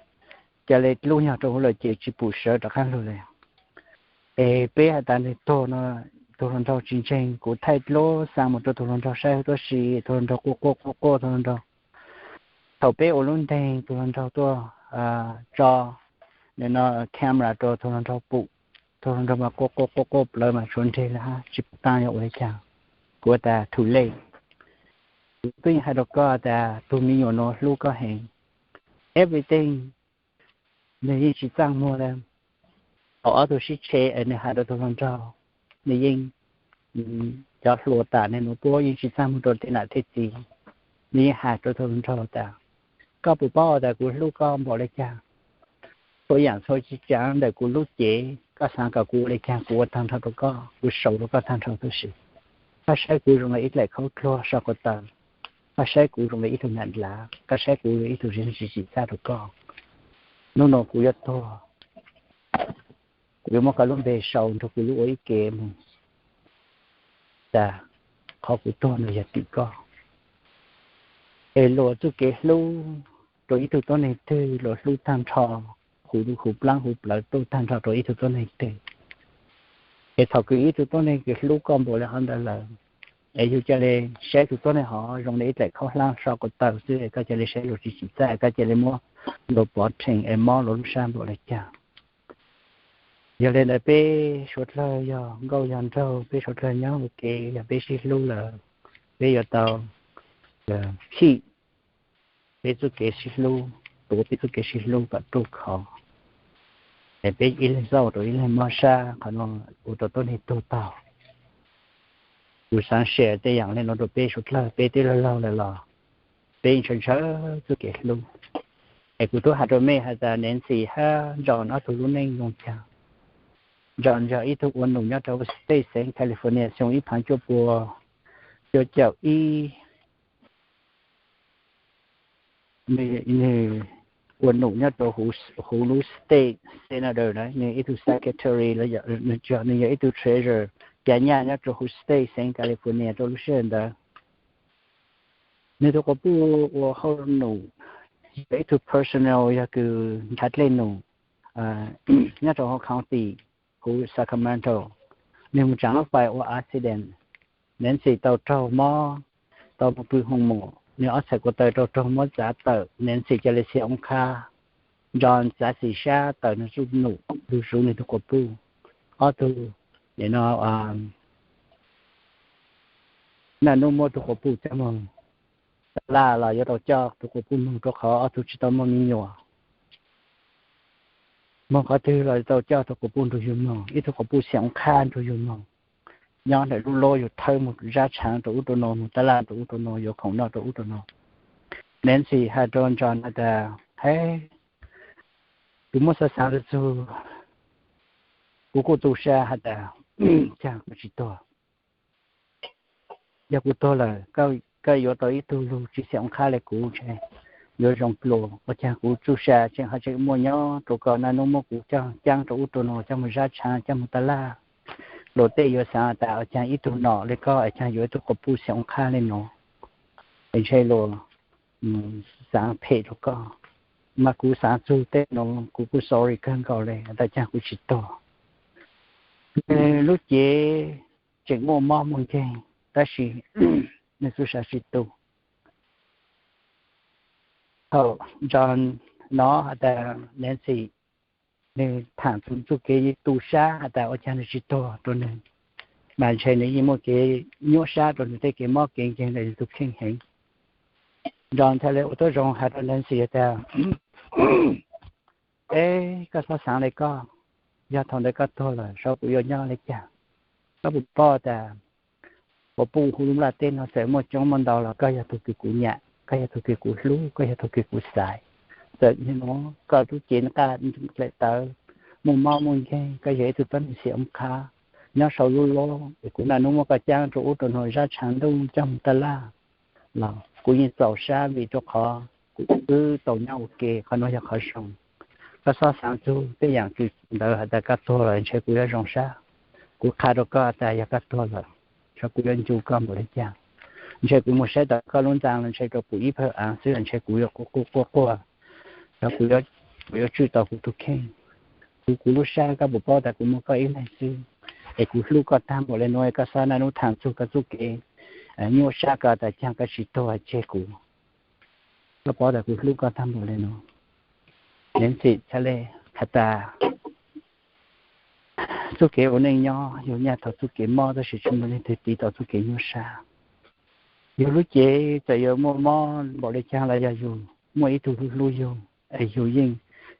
ca le lub nyog rua huv lawm ces tsis pum sawv rov qaab lug li. Es peb has tas nws tuag no, tug hluas nraug tsis ntseeg, kuv thaij dlua xaa mus rua tug hluas nraug saib huv tuab si, tug hluas nraug quaj quaj quaj quaj tug hluas nraug. Thaum peb ua lub nteeg tug hluas nraug tuaj tso nws no camera rua tug hluas nraug pum, tug hluas nraug mas quaj quaj quaj quaj plawv mas tshuav nreg le hab tsis paub taab yog ua le caag. Kuv tas too late. Kuv twb yeej hais rua koj tas tug me nyuam nuav hlub koj heev, everything, nws yeej tsis txaaj muag le. Thaum ob tug sib tshe es nws has rua tug hluas nraug, nws yeej, cov hluas tam nws nuav puab yeej tsis txaaj muag rua tej nam tej txiv, nws yeej has rua tug hluas nraug tas, koj puas paub tas kuv hlub koj npaum le caag? txhua yam txhua tsav ntawm kuv lub cev, koj xav kom kuv ua li cas kuv ua tag nrho rau koj, kuv sau rau koj tag nrho tib si. Koj saib kuv zoo li ib daim khaub dluag so ko taw, koj saib kuv zoo li ib tug nam dlav, koj saib kuv zoo li ib tug tsis tsim txaj rau koj. Hnub no kuv yuav tuag, kuv yuav muab koj lub npe sau nrog kuv lub ua ib ke mus, tas qhov kuv tuag no yog tim koj. Es luag txoj kev hlub rau ib tug tuab neeg twg, luag hlub tag nrho, huv, huv plaab huv plawv tuaj tag nrho rau ib tug tuab neeg twg. Es thaum kws ib tug tuab neeg kws hlub koj npaum li hov ntawd lawm, es yug ca le saib tus tuab neeg hov zoo li ib daim khaub hlab so ko taw xwb, koj ca le saib luag tsis tsim txaj, koj ca le muab luag pov rhees es mob luag lub sab npaum li cas. Yog li ntawd peb suav dlawg yog nkauj yog nraug, peb suav dlawg nyob ua ke, yog peb sib hlub lawm, peb yuav tau keep peb txoj kev sib hlub, tuav peb txoj kev sib hlub kom ruaj khov. Es peb ib leeg txhob ua rau ib leeg mob sab, qhov no ua rau tuab neeg tuag taug. Kuv xaav share tej yaam le no rau peb suav dlawg, peb twb laug laug lawm los peb ntshaw ntshaw txoj kev hlub. Es kuv tub has rau mej has tas Nancy hab John ob tug lub neej zoo caag. John yog ib tug ua num nyob rau state xeev California xyoo ib phav cuaj pua cuaj caum ib. Nwg ua num nyob rau huv lub state senator na, nwg ib tug secretary los yog nwg yog ib tug treasurer ca nyaj nyob rau huv state xeev California rau lub sij hawm ntawd. Nwg tug quas puj ua hauj num, yog ib tug personnel, yog kws nrhav dlej num nyob rau hauv county huv Sacramento. Nwg mus tsaam lub fais ua accident, Nancy tau raug mob, tau mus pw hoo mum, nwg ob txhais ko taw tau raug mob txav tawm, Nancy ca le xia oob qhab, John txav xim sab tawm nwg txuj num lug zuv nwg tug quas puj. Ob tug no naj nub muab tug quas puj coj moog ta laj los yuav tau coj tug quas puj moog rau qhov ob tug tsis tau muaj me nyuam. Moog qhov twg los yuav tau coj tug quas puj nrug yug moog, ib tug quas puj xia oob qhab nrug yug moog. Nyob ntawm lub lub yug thawb moog zab tshaav rau ub rau no, moog ta laj rau ub rau no, yuav khoom noj rau ub rau no. Nancy has rau John has tas, hab, kuv muab xaav xaav txug, kuv kuj tu sab has tas, caag kuv tsis tuag. Yog kuv tuag lawm, koj yuav tau ib tug lug tsis xia oob qhab le kuv ntshe yuav zoo dlua. Ua caag kuv txuj sa tseem ho tseem muaj nyob rau koj, naj nub muab kuv coj caab rau ub rau no, coj moog zab tshaav, coj moog ta laj. Luag tej yuav xaav tas ua caag ib tug nom le koj es caag yuav ib tug quas puj xia oob qhab le nuav, es ntshe luag xaav phem rau koj. Mas kuv xaav txug tej nuav kuv kuj sorry kawg nkaus le has tas caag kuv tsis tuag. Nwg lub cev tseem muaj mob muaj nkeeg tab sis nwg txuj sa tsis tu. Thaum John nov has tas Nancy, nwg thaam txug txuj kev tu sab has tas ua caag nwg tsis tuag rau nwg, mas ntshe nwg yeej muaj kev nyuaj sab rau nwg tej kev mob kev nkeeg ntawm nwg tug kheej heev. John txhad le ua tuab zoo has rau Nancy has tas, es koj txhob xaav le koj, yog thaum ntawd koj tuag lawm saib kuv yuav nyob le caag? Koj puas paub tas quas puj huv lub nplaj teb no txawm muaj coob muaj ntau los koj yog tug kws kuv nyam, koj yog tug kws kuv hlub, koj yog tug kws kuv xaiv. Txawm koj lub cev nqaj dlaim tawv, muaj mob muaj nkeeg, koj yog ib tug tuab neeg xia oob qhab nyob sau lub lub, es kuv naj nub muab koj caab rau ub rau no zab tshaav ntuj coj moog ta laj los kuv yeej txaus sab vim rau qhov kuv wb tau nyob ua ke, qhov nuav yog qhov zoo. Koj txhob xaav txug tej yaam kws ntawd has tas koj tuag lawm ntshe kuv yuav zoo sab. Kuv qha rau koj tas yog koj tuag lawm, saib kuv yuav ncu koj npaum le caag. Ntshe kuv moog saib tau koj lub ntxaa los ntshe rau kuv ib phawj aav xwb los ntshe kuv yuav quaj quaj quaj, saib kuv yuav tswj tau kuv tug kheej. Kuv, kuv lub sab koj puas paub tas kuv muaj koj ib leeg xwb, es kuv hlub koj tag npaum le nuav, koj txhob naj nub thaam txug koj txuj kev nyuaj sab ko tas caag koj tsis tuag tseg kuv. Koj paub tas kuv hlub koj tag npaum le nuav. Nancy txhad le has tas, txuj kev ua neej nyob yug nyaj tau txuj kev mob tab sis tsis muaj leej twg tiv tau txuj kev nyuaj sab. Yug lub cev txawm yuav muaj mob npaum le caag los yog yug muaj ib tug hlub hlub yug, es yug yeej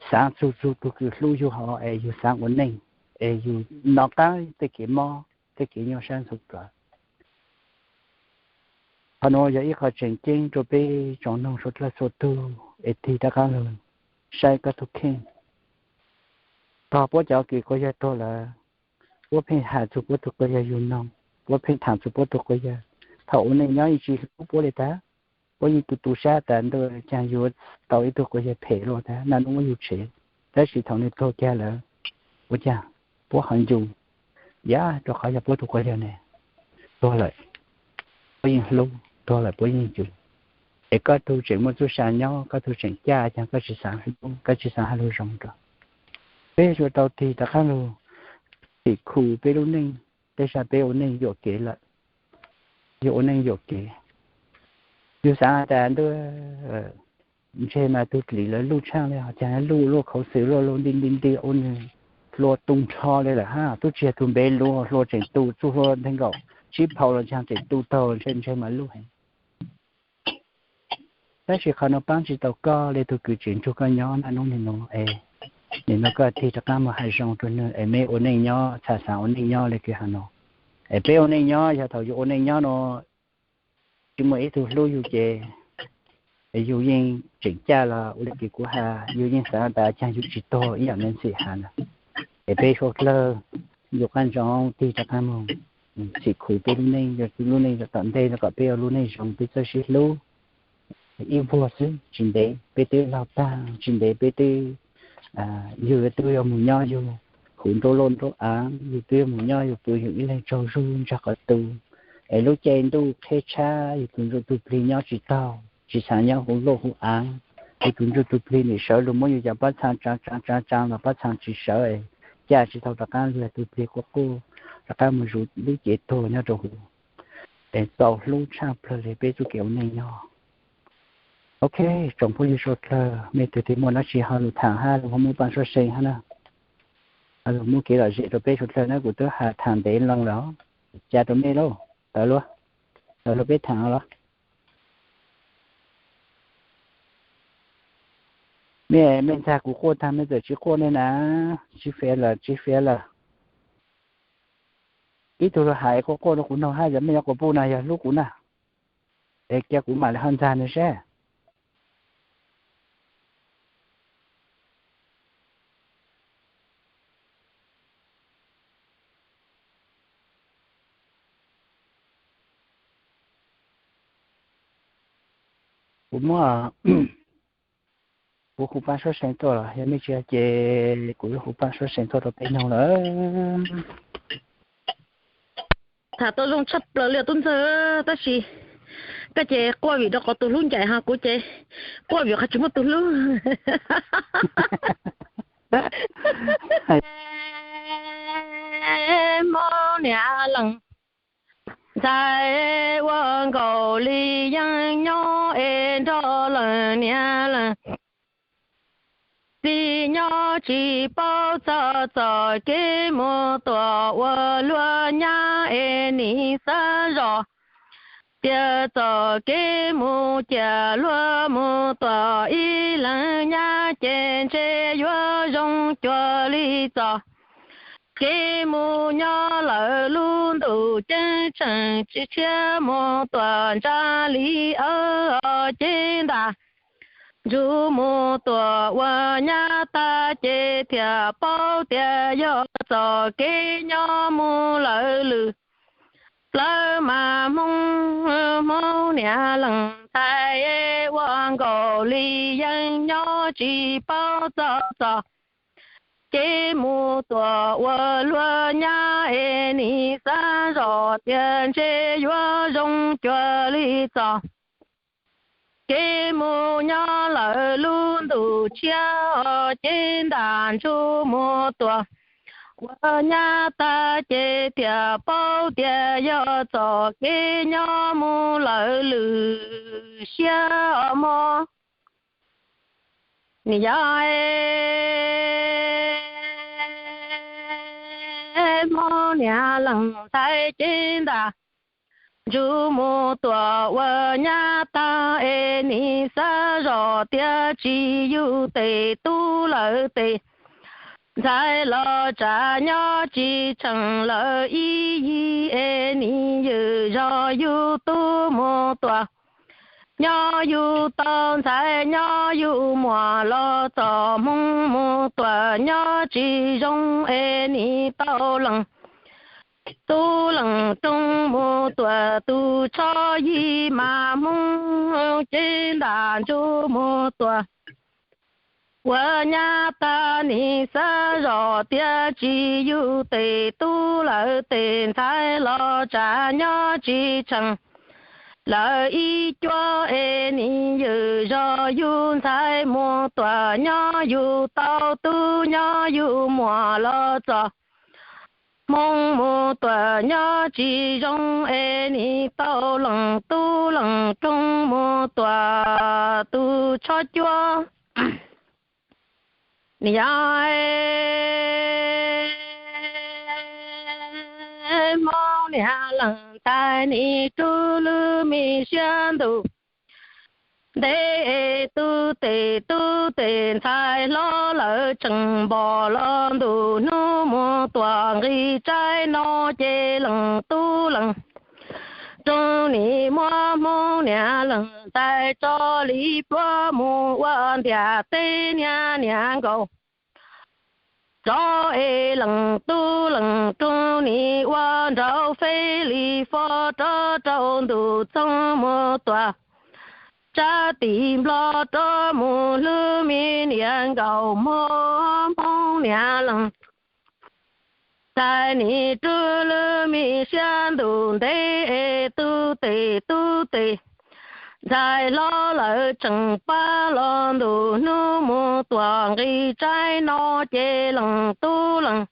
xaav txug txug tug kws hlub yug hov, es yug xaav ua neej, es yug nov qaab tej kev mob tej kev nyuaj sab ntxhov plawv. Qhov nuav yog ib qho tseem ceeb rau peb tsoom noog suav dlawg txhua tug es tig rov qaab lug saib koj tug kheej. Tog puab cov kws quas yawg tuag lawm, puab pheej has txug puab tug quas yawg yug noog, puab pheej thaam txug puab tug quas yawg. Thaum ua neej nyob yeej tsi hlub puab le tag, puab yeej tu tu sab tas ntuj caag yug tau ib tug quas yawg phem luaj tag, naj nub muab yug tshev. Tab sis thaum nwg tuag kiag lawm, ua caag puab ho ncu, yam rua qhov yog puab tug quas yawg ne tuag lawm, puab yeej hlub, tuag lawm puab yeej ncu. Es koj tug tseem muaj txuj sa nyob, koj tug tseem caj, caag koj tsi xaav hlub, koj tsi xaav has lug zoo rua. Peb yuav tsum tau tig rov qaab lug tim khu peb lub neej, tej zag peb ua neej yuam kev lawm, yug ua neej yuam kev. Yug xaav tas ntuj ntshe mas tug dlim lawv luj tshaaj le, caag luj luaj khauv xwm luaj luaj nti nti nti ua nwg hlua tu nrho le lawm hab, tub tsi yog tug npe luj hlua tseem tu, txuj hlua nteeg nkaum tsib phau los caag tseem tu taug ntshe ntshe mas luj heev. Tab sis qhov nuav paab tsi tau koj le tug kws tseem nrug koj nyob naj nub nwg nuav es, nwg nuav koj tig rov qaab moog has zoo rua nwg es meb ua neej nyob txhad xaav ua neej nyob le kws has nuav. Es peb ua neej nyob yog thaum yug ua neej nyob nuav tsi muaj ib tug hlub yug ces yug yeej tseem caj los ua le kws kuv has, yug yeej xaav tas caag yug tsi tuag ib yaam le ntxim has na. Es peb suav dlawg yug qaab ntsoov tig rov qaab moog txhim khu peb lub neej, yog lub neej tom ntej no kom peb ua lub neej zoo peb txawj sib hlub ib vuag xwb tsi ntev peb twb laug taag, tsi ntev peb twb, yug twb yuav moog nyob yug huv nruab luaj nruab aav, yug twb yuav moog nyob yug pw yug ib leeg tsaug zug ntsag qhov tu. Es lub caij ntuj qheb tshab yug tug ntsuj tug plig nyob tsi taug, tsi xaav nyob huv luaj huv aav, yug tug ntsuj tug plig nim sawv lug muab yug cov pob txha tsaa tsaa tsaa tsaa los pob txha tsi sawv, caj tsi tau rov qaab lug tug plig quaj quaj rov qaab moog zuv lub cev tuag nyob rua huv. Es txaus hlub tshaj plawg le peb txuj kev ua neej nyob. Ok, tsoom phooj ywg suav dlawg, mej tug twg muaj dlaab tsi ho lug thaam hab lug ho muab paab suab see hab na, ho lug muab kev lom zem rua peb suav dlawg na, kuv twb has thaam ntev loo lawm, ca rua mej lauj, tawm lug, tawm lug peb thaam los. Mej, mej ntxag kuv quaj taag mej txawm tsi quaj ne na, tsi fiav lawm, tsi fiav lawm. Ib tug lug has es quaj quaj rua kuv noog hab, yog mej yuav quas puj na yog hlub kuv na, es cia kuv mam li ho ntxag nwg seb. Kuv muab, kuv hu paab suab see tuaj los yog mej tsi ces kuv yuav hu paab suab see tuaj rua peb noog lawm. Tham tau zoo tshaj plaws li tub ntxawg, tab sis koj ces quaj vim rau qhov tus hlub ncaim, ho kuv ces quaj vim qhov tsis muaj tus hlub. Hmoov niam leej ntxhais ua nkaus li yeeb nyob es nrog leej niam leej txiv nyob tsis paub txog txoj kev mus tuam ua luag nyab es nim xav zoj tias txoj kev mus ciam luag mus tuam ib leeg nyab ces ntshe yuav zoo cuag li txoj kev mus nyob lawm lub ntuj ceeb tsheej tsis tshiab mus tuam ntsa li awb os cev ntaj. Ntsug mus tuam ua nyab tag ces thiaj paub tias yog txoj kev nyob mus lawm lwm plawv mas hmoov, hmoov niam leej ntxhais ua nkaus li yeeb nyob tsis paub txog txoj kev mus tuam ua luag nyab es nim xav zoj tias ntshe yuav zoo cuag li txoj kev mus nyob lawm lub ntuj tshiab os cev ntaj. Ntsug mus tuam ua nyab tag ces thiaj paub tias yog txoj kev nyob mus lawm lwm siab os mog. Nim yog hmoov niam leej ntxhais cev ntaj. Ntsug mus tuam ua nyab tag es nim xav zoj tias tsis yug tes tub lawm tes ntxhais los tsam nyob tsis tsheej lawm ib yig es nim ywm zog yug tub mus tuam nyob yus tau ntxhais, nyob yus muam los txom, Hmoob mus tuam nyob tsis zoo es nim tau lees. Tub lees rooj mus tuam tus tsho yig mas, Hmoob cev ntam ntsuj mus tuam. Ua nyab tag nim xav zos tias tsis yus tes, tub lawv tes ntxhais los tsav nyob tsis tsheej. Lawv ib cuab es nim ywm zos, yus ntxhais mus tuam nyob yus tau, tub nyob yus muam los txom, Hmoob mus tuam nyob tsis zoo es nim tau lees. Tub lees rooj mus tuam tus tsho cuab, nim yog Hmoob niam lees ntxhais nim rub lub me siab ntuj ntev es tub tes, tub tes ntxhais hlob lawv tseem npom los ntuj, hnub mus tuam nqis tsaib no ces lees. Tub lees rooj nim muab Hmoob niam lees ntxhais tso li pluav mus ua ntiam teb niab niam nkaus. Rov es lees, tub lees rooj nim ua nraug fej li fo rov rau ntuj txoog mus tuam, tsab tim nplog rov mus hlub me niam nkaus, muab Hmoob niam lees ntxhais nim rub lub me siab ntuj ntev es tub tes, tub tes ntxhais hlob lawv tseem pab los ntuj, hnub mus tuam nqis tsaib no ces lees. Tub lees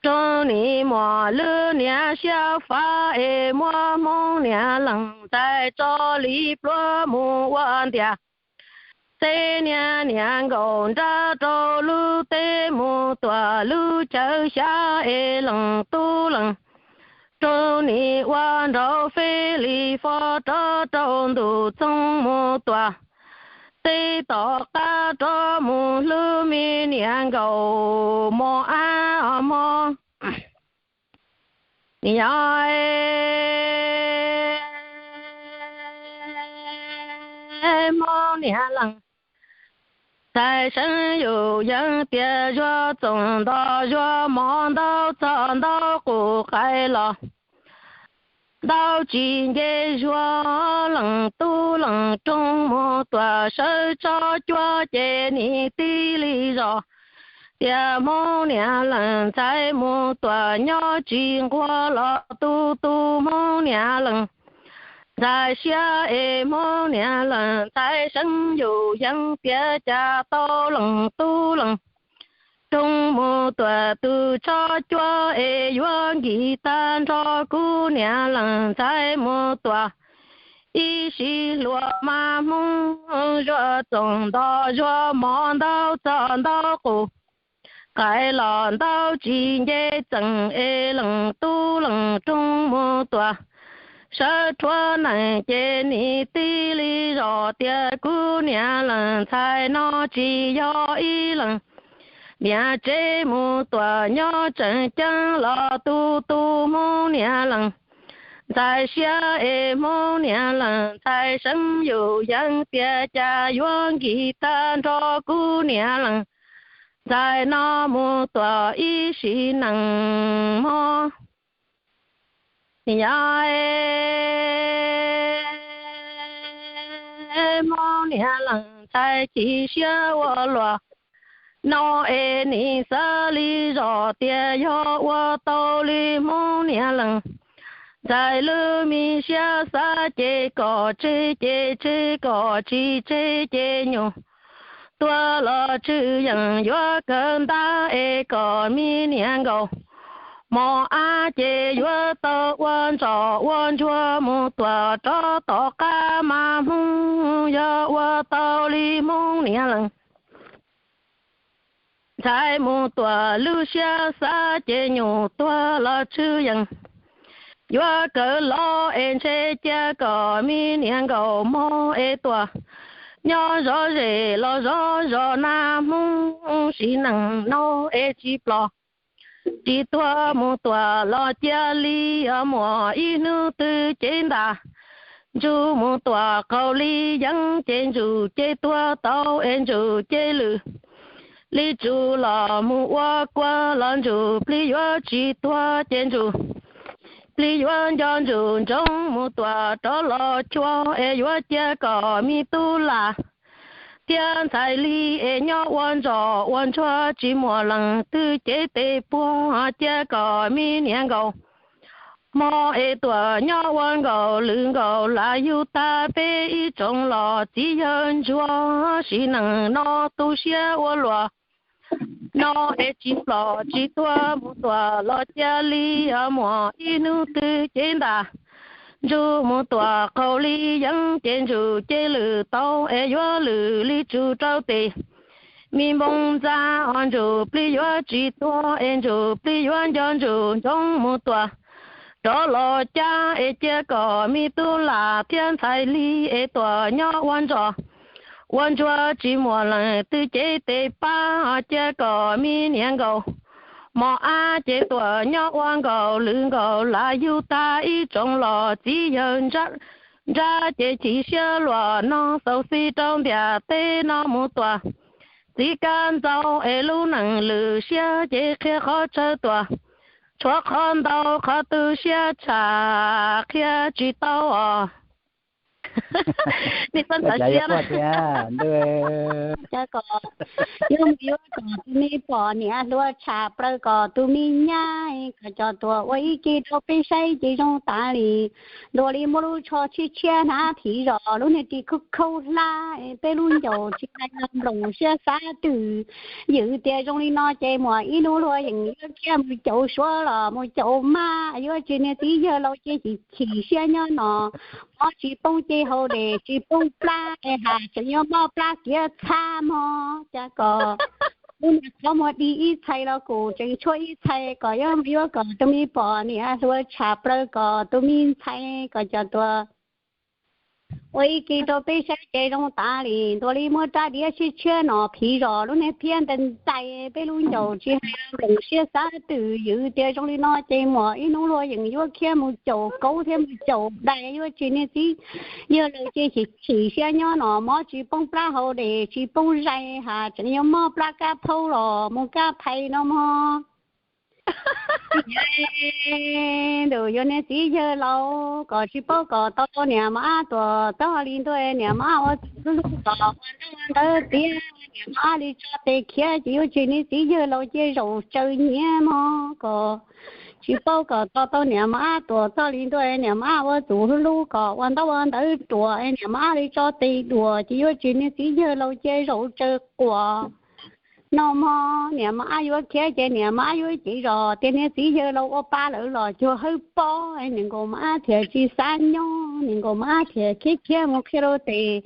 rooj nim muab lub niam siab fav es muab Hmoob niam lees ntxhais tso li pluav mus ua ntiam teb niab niam nkaus, nrab rau lub teb mus tuam lub chaw xyab es lees. Tub lees rooj nim ua nraug fej li fo rov rau ntuj txoog mus tuam, teb tom qab rov mus hlub me niam nkaus, mos ab os mos. Nim yog Hmoob niam lees ntxhais seev yus yeej tias, zuag txoom nto zuag mov ntau txog ntau qus, qais los ntau tsis nce zuag. Lees, tub lees rooj mus tuam sawv tso cuab ces nim tib li zos tias Hmoob niam lees ntxhais mus tuam nyob tsis nquag los tu tu Hmoob niam lees ntxhais siab es Hmoob niam lees ntxhais seev yus yeej tias cas tau lees. Tub lees rooj mus tuam tus tsho cuab es yuav nkis tag nrho kuv niam lees ntxhais mus tuam ib sim hluas mas Hmoob, zuag txoom nto zuag mov ntau txog ntau qus, qais los ntau tsis nce txeem es lees, tub lees rooj mus tuam sawv rhuav nees ces nim tib li zos tias kuv niam lees ntxhais no tsis yog ib lees niam tsev mus tuam nyob tseem ceeb los tu tu Hmoob niam lees ntxhais siab es Hmoob niam lees ntxhais seev yus yeej tias cas yuav nkis tag nrho kuv niam lees ntxhais no mus tuam ib sim nees mog. Nim yog Hmoob niam lees ntxhais chim siab ua luaj no es nim xav li zos tias yog ua tau li Hmoob niam lees ntxhais lub me siab xav ces kom tseg ces tseg, kom tsis tseg ces nyuam tuag los tshwj yeem yuav kawm ntawv es kom me niam nkaus mos ab ces yuav tau ua ntsos ua ntsuag mus tuam rov tom qab mas Hmoob yog ua tau li Hmoob niam lees ntxhais mus tuam lub siab xav ces nyuam tuag los tshwj yeem yuav kawm los es ntshe cia kom me niam nkaus mog es tuam nyob zov zes los zov zos na Hmoob, sim neej no es tsis plos tsis tuag mus tuam los cia li os muam, ib hnub twg cev ntam Ntsuj mus tuam qaum li yeeb ces ntsuj ces tuag tau es ntsuj ces lwm. Li tsuj los mus ua kua los ntsuj plig yuav tsis tuag ces ntsuj plig yuav nco ntsuj ntsoov mus tuam rov los cuag es yuav cia kom me tub lam thiab ntxhais li es nyob ua ntsoj ua ntsuag tsis muaj leej twg cev tes puag cia kom me niam nkaus hmo es tuam nyob ua nkaus lwm nkaus lam yug tag peb ib tsoom los txiv yawg ntsuag sim neej no tu siab ua luaj no es tsis plom tsis tuag mus tuam los cia li muaj ib hnub twg cev ntaj ntsuj mus tuam qaum li yeeb ces ntsuj ces lwm tau es yuav lwm li tsuj rau tes me npoo ntxa os ntsuj plig yuav tsis tuag es ntsuj plig yuav nco ntsuj ntsoov mus tuam rov los cab es cia kom me tub lam thiab ntxhais li es tuam nyob ua ntsoj ua ntsuag tsis muaj leej twg cev tes pab cia kom me niam nkaus mos ab ces tuam nyob ua nkaus lwm nkaus lam yug tag ib tsoom los txiv yawg nrab ces chim siab luaj no xaus xis rau ntiaj teb no mus tuam txiv kab ntxaus es lub neej lwm siab ces qhia qhov tsawg tuam tshuav qhov ntau qhov tu siab tshaj qhia tsis tau os. Yog mus yuav kom tus me pom niam hluas tshaj plaws kom tus me nyab kom cov tuam ua ib ke rau peb saib ces zoo tas li. Ntuas li muab lub tsho tshiab tshiab hnab phiv zos lub niag ris khaub khaub hlab peb lub ncaus tsis hais nploos siab xav twg. Yws tias zoo li no ces muaj ib hnub luag yeej yuav khiav mus caum suav los mus caum mab yuav tsis niag txiv yawg laus ces chim chim siab nyob no. Mob tsis poob ces haus dej tsis poob plab es has tseem yuav mob plab kiav txhab mog cas kom lub niag qhov muag dig ib txhais los kuj tseem tshuav ib txhais kom yuav mus yuav kom tus me pom niam hluas tshaj plaws kom tus me ntxhais kom cov tuam ua ib ke rau peb saib ces zoo tas li. Ntuas li muab rab diav tshiab tshiab no phiv zos lub niag phiab ntais ntais peb lub ncaus tsis hais nploos siab xav twg. Yws tias zoo li no ces muaj ib hnub luag yeej yuav khiav mus caum kauv thiab mus caum dais yuav tsis niag txiv yawg laus ces chim chim siab nyob no mob tsis poob plab haus dej tsis poob zais has tseem yuav mob plab kab phaub los mus kab phais no mog. Ntuj yuav niag txiv yawg laus kom tsis paub kom tau niam mab ab tuam txoj li ntuj niam mab ab ua txuj hlub hlub kom ua ntaub ua ntawv tiav niam mab ab li tso tes khiav ces yuav tsis niag txiv yawg laus cia zaum tsaws nyiav mog kom tsis paub kom tau tau niam mab ab tuam txoj li ntuj niam mab ab ua txuj hlub hlub kom ua ntaub ua ntawv ruam niam mab ab li tso tes duam ces yuav tsis niag txiv yawg laus cia zaum tsaws quas no mog. Niam mab ab yuav khiav ces niam mab ab yuav cev zos tias niag txiv yawg laus ua pa lawv los cuag hawb pob es niam nkaus mab ab thiaj tsis xav nyob, niam nkaus mab ab thiaj khiav khiav mus qhia rau tes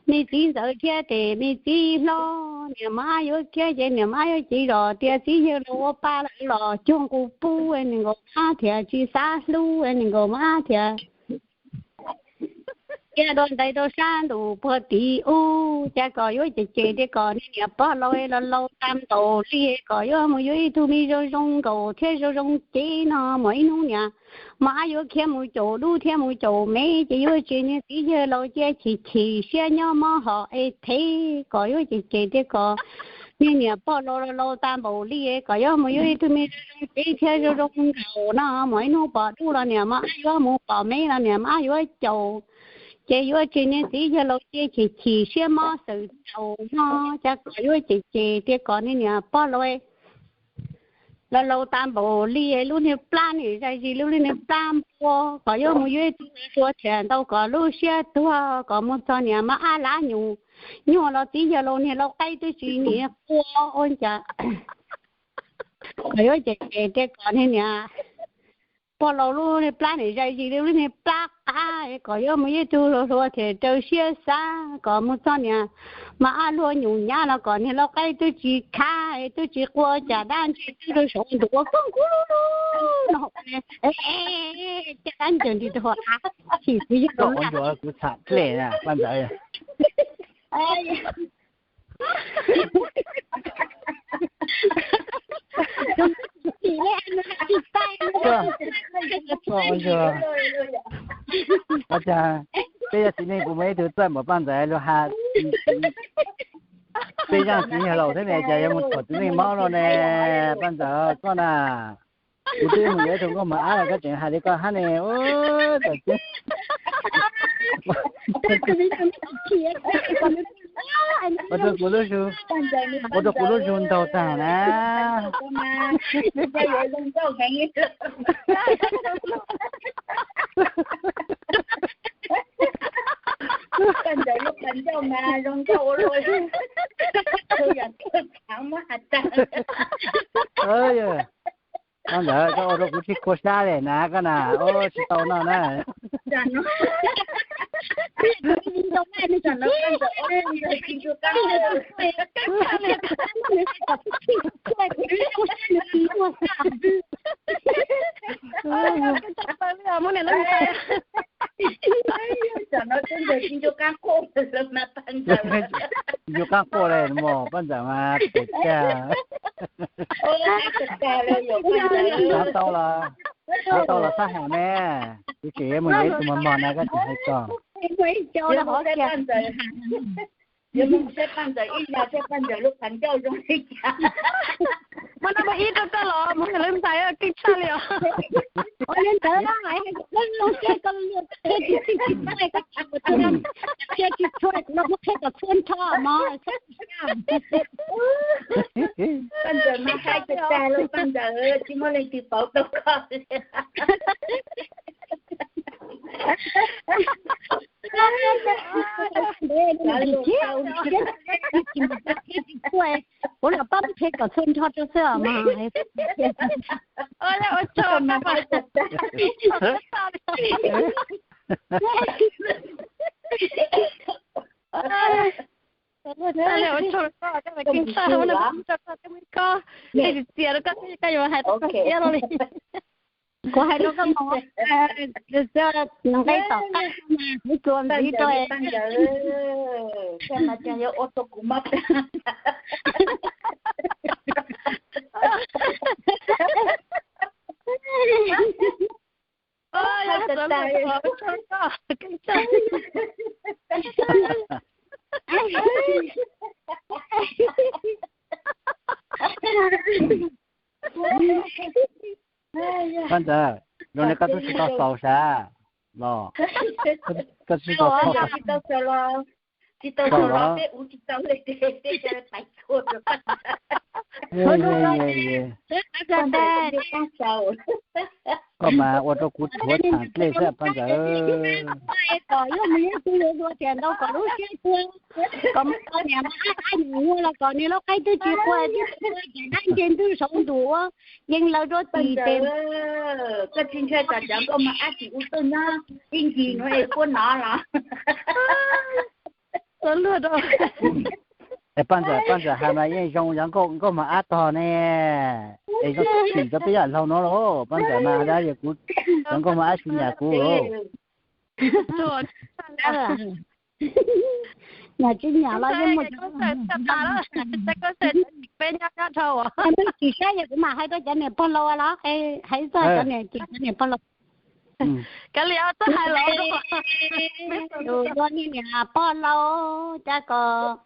me txiv ntxawm thiab tes me txiv hlob. Niam mab ab yuav khiav ces niam mab ab yuav cev zos tias txiv yawg laus ua pa lawv los cuag nqus pub es niam nkaus mab ab thiaj tsis xav hlub es niam nkaus mab ab thiaj cia dua ntais rau sab ntuj puag tim ub, cas kom yuav cem cem tias kom niag niam pog laus los laus tag npaum li kom yuav mus yuav ib tug me zoo zoo nkaus thiab zoo zoo cev no, muaj ib hnub niam mab ab yuav khiav mus caum dub thiab mus caum me ces yuav tsis niag txiv yawg laus cia chim chim siab nyob mob hom es thev kom yuav cem cem tias kom niag niam pog laus los laus tag npaum li kom yuav mus yuav ib tug me zoo zoo cev thiab zoo zoo nkaus no, muaj ib hnub pom dub los niam mab ab yuav mus, pom me los niam mab ab yuav caum. Ces yuav tsis niag txiv yawg laus cia chim chim siab mob xwm txaus no, cas kom yuav cem cem tias kom niag niam pog laus los laus tag npaum li lub niag plab nim zais zis lub niag plab npua, kom yuav mus yuav ib tug hluas thiaj ntau kom lub siab tuag, kom mus txog niam mab ab lab nyuam nyuaj los txiv yawg laus niag lau qaib twb tsis niam qua ua cas kom yuav cem cem tias kom niag niam pog laus lub niag plab nim zais zis li lub niag plab qab, kom yuav mus yuav ib tug hluas hluas thiaj raws siab xav, kom mus txog niam mab ab luag nyuam nyab los kom niag lau qaib twb tsis khav twb tsis qua cas dab ntse twb rau saum ntuav kub kub lub lub no. Cas dab ntse nti tus hua av chim kuv yawg laus kuv txham dlej paj ntxawv. Ua cas Peb yog txiv neej kuv muaj ib tug txawj npaum Paj Ntxawm lug has, peb zaaj txiv yawg laus thiab ne, cas yuav mus thuam txiv neej mob no ne. Paj Ntxawm koj na, kuv twb mus yuav ib tug nkauj mos ab los koj tseem hais li koj hab ne. Ua rau kuv lub zoo, ua rau kuv lub zoo ntaug tag na. Paj Ntxawm lub qhov ncauj mas zoo nkauj ua luaj, yam koj txhav muab has tag. Paj Ntxawm, koj ua rau kuv tsis khuv xim li na koj na, ua tsis tau no na. Ncu qaab quaj le mog, Paj Ntxawm mas tes kag. Xav tau los, xav tau los xab ham ne. Kuv tseem yuav mus yuav ib tug mos mos na koj tseem hais txog. Yuav mus saib Paj Ntxawm ib zag, saib Paj Ntxawm lub qhov ncauj zoo li cas. Muab nab muaj ib rau koj los muab lub ntxhais keej tshaj li os. Ua li ntawd, lub lub siab koj lub lub thiab tsis txhij tsis txhua, koj tsis ua siab tsis txhua, kuv los muab qhia kom txhua nrho mog. Paj Ntxawm mas hais tag tag li, Paj Ntxawm tsis muaj leej twg pauv tau koj li. Kuv los pab qhia kom txhua nrho rau xwb os mog. Txias rau koj, koj yuav hais tau koj siab no li. Kuv hais rau koj mog, nqe tom qab kuv txuas ntxiv rau. Paj Ntxawm, zoo li koj twb tsis tau xaus sav los? Koj twb tsis tau xaus los? Tsis tau xaus los peb ua tsis tau li ces peb pais txhua rau Paj Ntxawm. Koj mas ua rau kuv thuav thaam dlej xwb Paj Ntxawm. Kom yog mus yuav tug yuav luag tias ntau kom lub siab tuag, kom mus tau niam mas ab ab nyuam nyuag los kom niam lub qaib twb tsis quaj twb tsis quaj ces dab nce ntwj saum ntuj ua yees lawv rau tim tes. Koj tsis ntshai tsam cov nkauj mos ab tsis ua tuaj nyob ib ncig nuav es puab nov los? Es Paj Ntxawm, Paj Ntxawm hais mas yeej zoo cov nkauj mos ab tog ne, es zoo tsim rau peb yam laug no los Paj Ntxawm mas dab yog kuv cov nkauj mos ab tsis nyam kuv. Nyam tsis nyam los yeej muaj cov, tsis saib yog kuv mam hais rau cov niam pog laus los hais txog cov niam, cov niam pog laus. Ua niag niam pog laus cas kom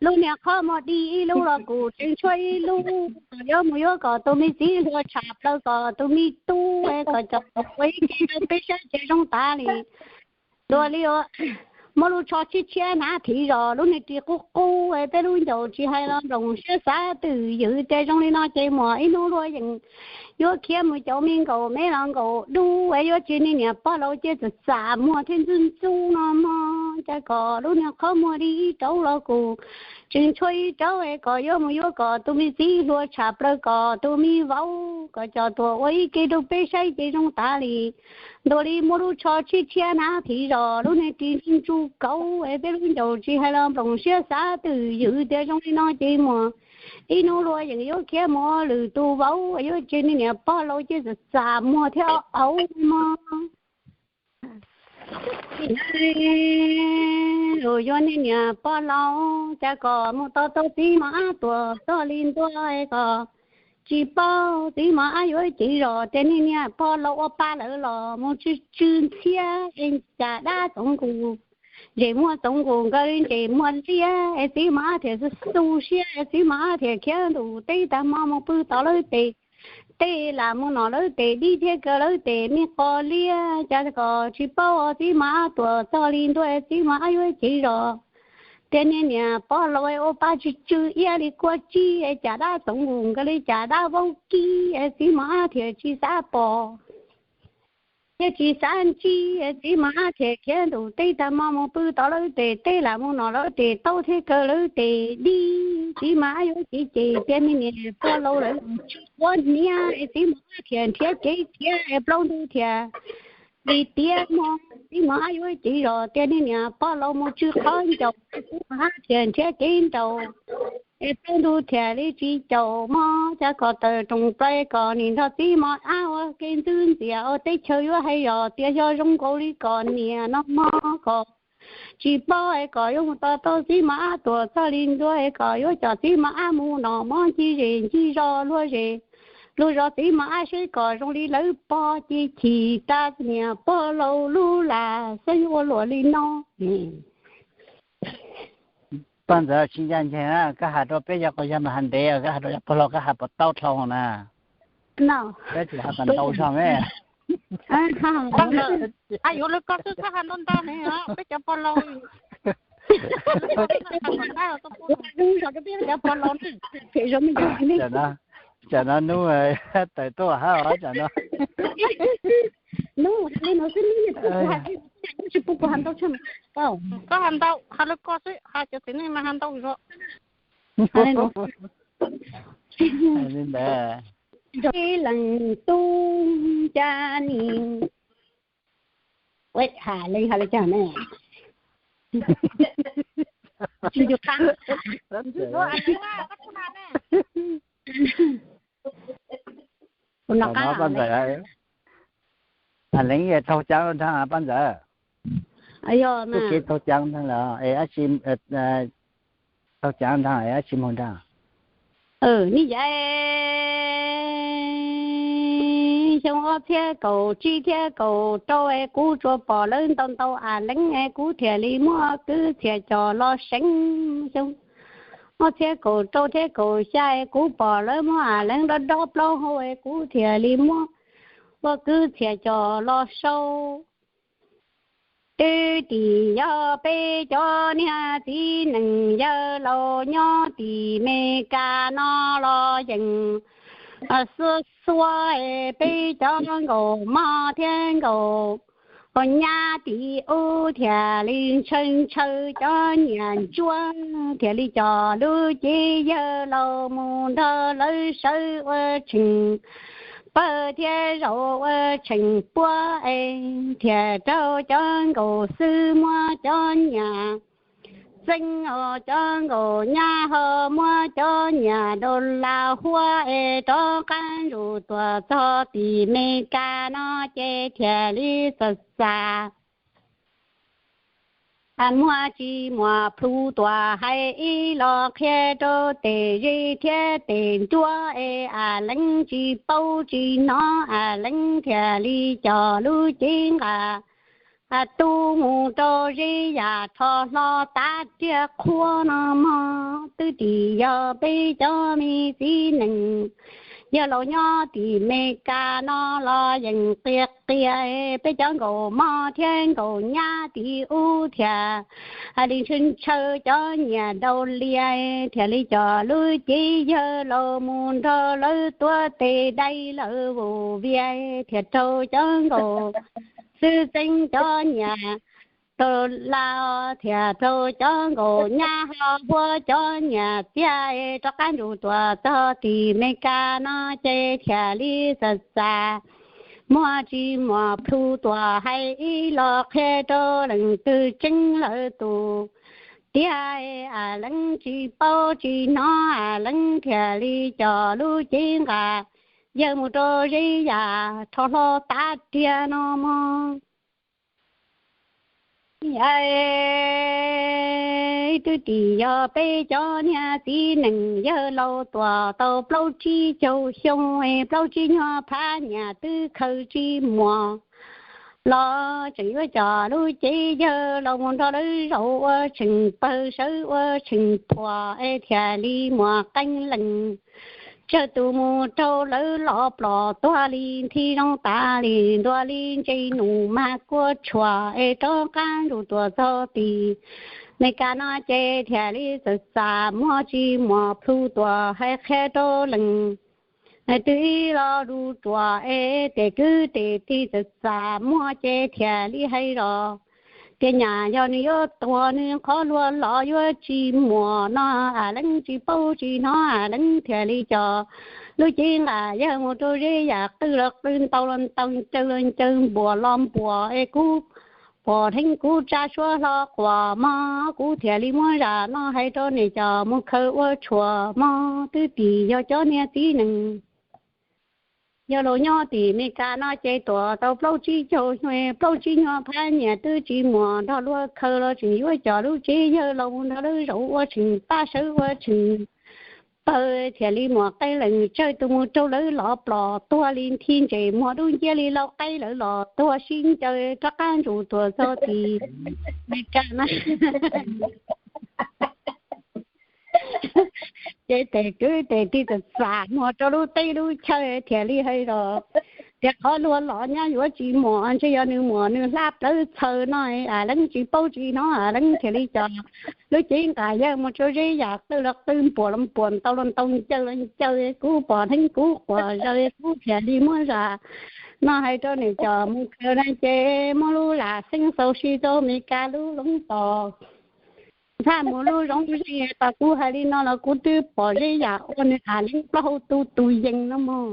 lub niag qhov muag di ib lub los kuj tseem tshuav ib lub, kom yuav mus yuav kom tus me txiv hluas tshaj plaws kom tus me tub kom cov ua ib ce rau peb saib ces zoo tas li. Dua li muab lub tsho tshiab tshiab hnav thiv zos lub niag ris qub qub peb lub ncaus tsis hais los nploos siab xav twj ywm tias zoo li no ces muaj ib hnub luag yeej yuav khiav mus caum me nkaum me los nkaum dub es yuav tsis niag niam pog laus ces txawm txam muag thiab ntxub ntxub no mog. Cas kom lub niag qhov muag di ib rauv los kuj tseem tshuav ib rauv es kom yuav mus yuav kom tus me txiv hluas tshaj plaws kom tus me vauv kom cov tuaj ua ib ke rau peb saib ces zoo tas li. Dua li muab lub tsho tshiab tshiab hnav thiv zos lub niag ris ntsuj kauv es peb lub ncaus tsis hais los nploos siab xav twj ywm tias zoo li no ces muaj ib hnub luag yeej yuav khiav mus ua lwm tus vauv es yuav tsis niag niam pog laus ces txawm txam muag thiab auv mog. Lus yuav niag niam pog laus cas kom mus tau tau txiv mos ab tuaj txog li ntua es kom tsis paub txiv mos ab yuav cev zos tias niag niam pog laus ua pa lawm los mus tsw tsw ntxhiab es cas dab txoov nkus Ntses muag txoov nkaus nkaus li ntses muag liab es txiv mos ab thiaj xu siab es txiv mos ab thiaj khiav ntua teb tag hmo mus pw tom lawv tes, tej lam mus nom lawv tes dib thiab kaw lawv tes me qos liab cas kom tsis paub txiv mos ab tuam txog li ntua txiv mos ab yuav cev zos. Tias niag niam pog laus ua pa tsw tsw iab li kuaj tsib es cas dab txoov nkaus nkaus li cas dab vaub kib es txiv mos ab thiaj tsis xav pom thiab tsis xav ntsib, txiv mos ab thiaj khiav ntua teb tag hmo mus pw tom lawv tes, tej lam mus nom lawv tes taub thiab kaw lawv tes dib, txiv mos ab yuav cev ces tias niag niam pog laus lawv tsw quav hniav es txiv mos ab thiaj nrhiav kev thiab es plaub ntug thiaj li tiav hmo, txiv mos ab yuav cev zos tias niag niam pog laus mus tsw qhov ncaus, txiv mos ab thiaj nrhiav kev nraus es plaub ntug thiaj li tsis caum hmo, cas kom tawm rooj plaws kom nim nrog txiv mos ab ua ke ntxwb ntxias ua teb chaws yuav hais zos tias xyov zoo nkaus li kom niam no hmo kom tsis paub es kom yuav mus tos tau txiv mos ab tuam txog li ntua es kom yuav coj txiv mos ab mus nom mov ncig zes ncig zos luag zes luag zos txiv mos ab seb kom zoo li lawv pog ces chim tas niam pog laus lub lam xeeb ua luam li no. Pog ntxawm, tsis ncaj ncees, koj has rau peb cov qos yog mas has ntev, koj has rau cov pog laus koj has puas tau dhau na? Peb tsis has kom ntau zog me. Yuav lawv koj xwb koj has ntau ntau ne, peb cov pog laus. Cov pog laus, tsam no hnub tawm tuaj hab os, tsam no. Hnub li no xwb, hnub tsis pub kuv has ntau, koj has ntau, has lawv koj xwb, has cov txiv neej mas has ntau zog. Li ntawd, leej tub cas nim, ua has leej has li cas ne? Tsis ncu qab. Ua no qab, Poj Ntxawm, Leev taug caav nraag, Poj Ntxawm. Yog, taug caav nraag lawm es, taug caav nraag es dab tsi moog nraag? Nej yawm, xyoo ob txhiab kaum tsib thiab kaum rau es kuv tsuas pom lawv ntau ntau a leev es kuv thiaj li muab kwv txhiaj coj los seev. Xyoo ob txhiab kaum rau thiab kaum xya es kuv pom lawv muab a leev dob dob plaub hau es kuv thiaj li muab ua kwv txhiaj coj los sau. Twb tim yog peb cov niag txiv neej yawg laus nyob tim Meskas no los yeej xuab xuab es peb cov nkauj mog thiab nkauj nyab tim ub thiaj li ntshaw ntshaw cov niam ntsuab thiaj li coj lub cev yawg laus mus nrog lawv sawv ua tseem pawg thiab zaum ua tseem puab es thiaj raug cov nkauj xwb muab cov niam txeeb os, cov nkauj nyab ho muab cov niam daus las huab es rov qab ntsuj tuaj txog tim Meskas no ces thiaj li xav xav muaj tsis muaj plhu tuaj hais ib los qhia rau tes zej thiab tes nruab es a leev tsis paub tsis hnov a leev thiaj li coj lub cev nqa tub mus rau zeb yam rho hlo tav riag qhuav no mog. Twb tim yog peb cov me txiv neej yawg laus nyob tim Meskas no los yeej qias qias, peb cov nkauj mog thiab nkauj nyab tim ub thiaj li ntshaw ntshaw cov niam daus lias thiaj li coj lub cev yawg laus mus nrog lawv tuav tes dai lawv vus vias thiaj raug cov nkauj xwb txeeb cov niam daus las thiaj raug cov nkauj nyab ho huab cov niam txiag rov qab ntsuj tuaj txog tim Meskas no ces thiaj li xav xav muaj tsis muaj plhu tuaj hais ib los qhia rau leej twg tseeb lawv tus tiag a leev tsis paub tsis hnov a leev thiaj li coj lub cev nqa yawg mus rau zeb yam rho hlo tav riag no mog. Twb tim yog peb cov niag txiv neej yawg laus tuaj tau plaub tsib caug xyoo, plaub tsib nyuag phav niam twb khaws tsis muaj los tseem yuav cov lub cev yawg los mus nrog lawv zaum ua tseem pawg sawv ua tseem phuam es thiaj li muaj qee leej tsawg tus mus rau lawv los plom tuag li nthi zoo tas li ntua li ntse num mas kua tshuam es rov qab ntsug tuaj txog tim Meskas no ces thiaj li txawm xam muag tsis muaj plhu tuaj hais qhia rau leej twg ib los lus ruam es tes kwv tes tij txawm xam muag ces thiaj li hais zoj tias nyaj yog nws yuav tuag nws qhov luag los yuav tsis muaj no, a leej tsis paub tsis hnov a leej thiaj li coj lub cev nqaim yawg mus rau zeb yam qw los qw ntau los ntau ncaws los ncaws npuas los npuas es kuv pom dheev kuv tsa suab hlo quas mog kuv thiaj li muab zaj no hais rau nej coj mus khaws ua tshuaj mog twb tim yog cov niag txiv neej yog los nyob tim Meskas no ces tuaj tau plaub tsib caug nyuag plaub tsib nyuag phab nyiaj twb tsis muaj nrog luag khaws los tseem yuav coj lub tsev yawg los mus nrog lawv zaum ua tseem pab sawv ua tseem pawg thiaj li muaj qee leej tsawg tus mus rau lawv los plom tuag li nthi ntse muag dub nciab li lauj qaib lawv los tuag sib ncaws rov qab ntsug tuaj txog tim Meskas na. Ces tes kwv tes tij txawm xam muag rau lub teb lub chaw thiaj li hais zoj tias qhov luag los nyaj yuav tsis muaj ntshe yog nws muaj nws hlab plawv txhaws no, a leej tsis paub tsis hnov a leej thiaj li coj lub cev nqaim yawg mus rau zeb yam qw los qw npuas los npuas ntau los ntau ncaws los ncaws kuv pom dheev kuv quas zaws kuv thiaj li muab zaj no hais rau nej coj mus khaws na ces muab lub lam xeeb xaus si rau Meskas lub loob tos ntxhab mus lub zoov zeeg. Tos kuv hais li no los kuv twb pom zeb yam ua nws a leej plaub hau tu tus yees no mog.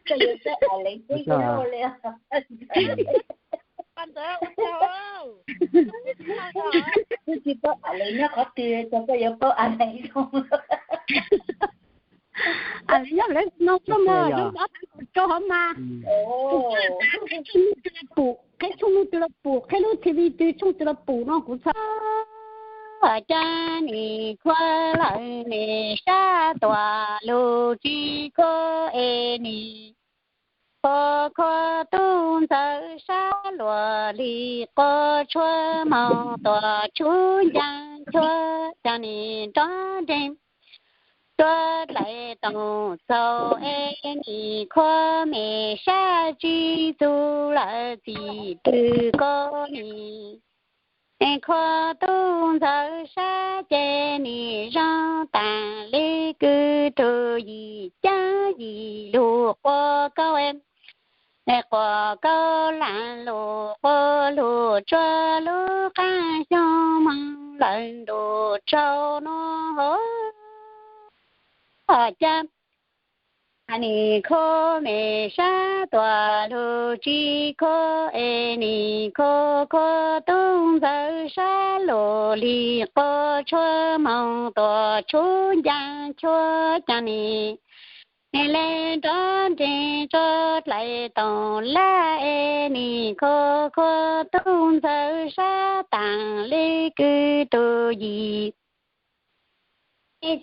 Koj yuav txawj a leej tib li. Tsis paub a leej nyob qhov twg, koj yuav paub a leej zoo. A leej nyob lawv no koj mog, zoo npaum tau rau hov mas. Qhib tshooj nuj twg los pum, qhib tshooj nuj twg los pum, qhib lub T V twg tshooj twg los pum no kuv txhawj. Cas nim khuav lawm me sab tuam lug tsis khuav es nim khuav khuav tub ntxawg sab luag li quav tshuaj moog tuam tshuv ncaag tshuaj cas nim nrov nreeg. Tuab dlaim toom txaus es nim khuav me sab tsis txug lawm txim twg koj nim khuav tub ntxawg sab ces nim zoo taag li kwv tug yim caab yim lug quav kaub, quav kaub laam lug quav lug tsuav lub qaab xyoo moog lawm ntuj tsaus nuav hov. Cas nim khuav me sab tuam lug tsis khuav es nim khuav khuav tub ntxawg sab luag li quav tshuaj moog tuam tshuv ncaag tshuaj cas nim le nrov nreeg tuab dlaim toom laj es nim khuav khuav tub ntxawg sab taag li kwv tug yim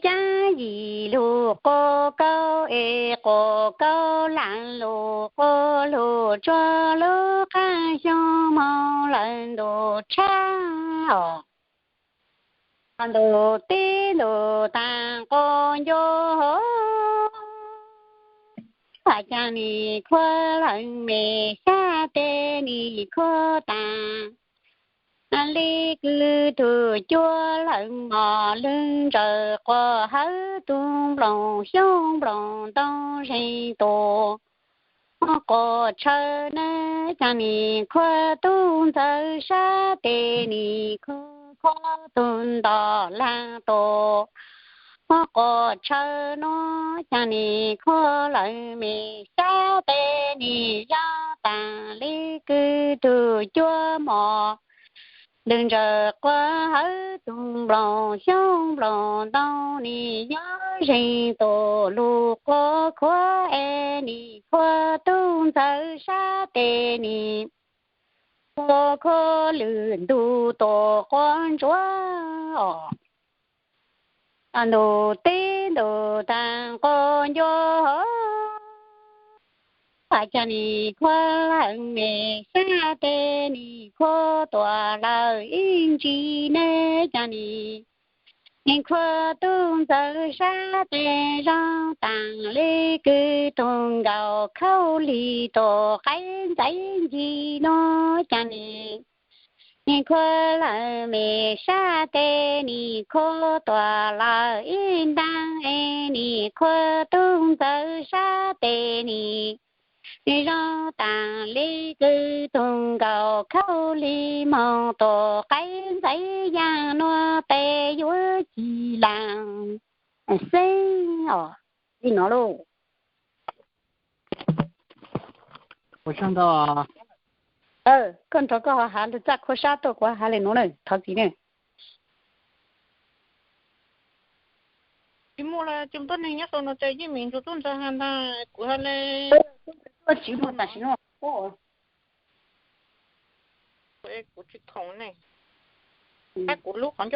caab yim lug quav kaub es quav kaub laam lug quav lug tsuav lub qaab xyoo moog lawm ntuj tshab os. Ntuj teb ntuj taag quas ncua hov, cas nim khuav lawm me sab tes nim khuav taag li kwv tug cuab lawm mos lwg ntsawg quas hawv tug nploos xyoob nploos ntoo zeeg tus quas tshaw na, cas nim khuav tub ntxawg sab tes nim khuav khuav tug ntom laag tus quas tshaw nuav, cas nim khuav lawm me sab tes nim zoo taag li kwv tug cuab mos lwg ntsawg quas hawv tug nploos xyoob nploos ntoo nim yog zeeg tus lug quas khuav es nim khuav tub ntxawg sab tes nim khuav khuav lwm ntug tus quas ntsuav os. Ntuj teb ntuj taag quas ncua hov, qas cov nim khuab lawm me sab tes, nim khuab tuam lawm ib ntsis ne cov nim. Nim khuab tub ntxawg sab tes zoo taag le kws tug nkaus khaub lig tus qaib ntxaiv ncig nuav cov nim. Nim khuab lawm me sab tes, nim khuab tuam lawm ib ntaag es nim khuab tub ntxawg sab tes nim. Zoo taag le kws tug nkaus khaub lig moog tus qaib ntxaiv yaag nuav tes yuav ci laag xeeb os. Li no lauj. Ua tsaug ntau. Koj nrog koj ho has lug txaj khuab sab tuaj kuv has le nuav na, thov txim na. Tsis muaj los cov tuab neeg nyob sau no ces yeej meem nrug tub ntxawg has ntag, kuv has le. Tsis muaj tam sim no. Kuv tsis khoom ne, kuv lub qhov ncauj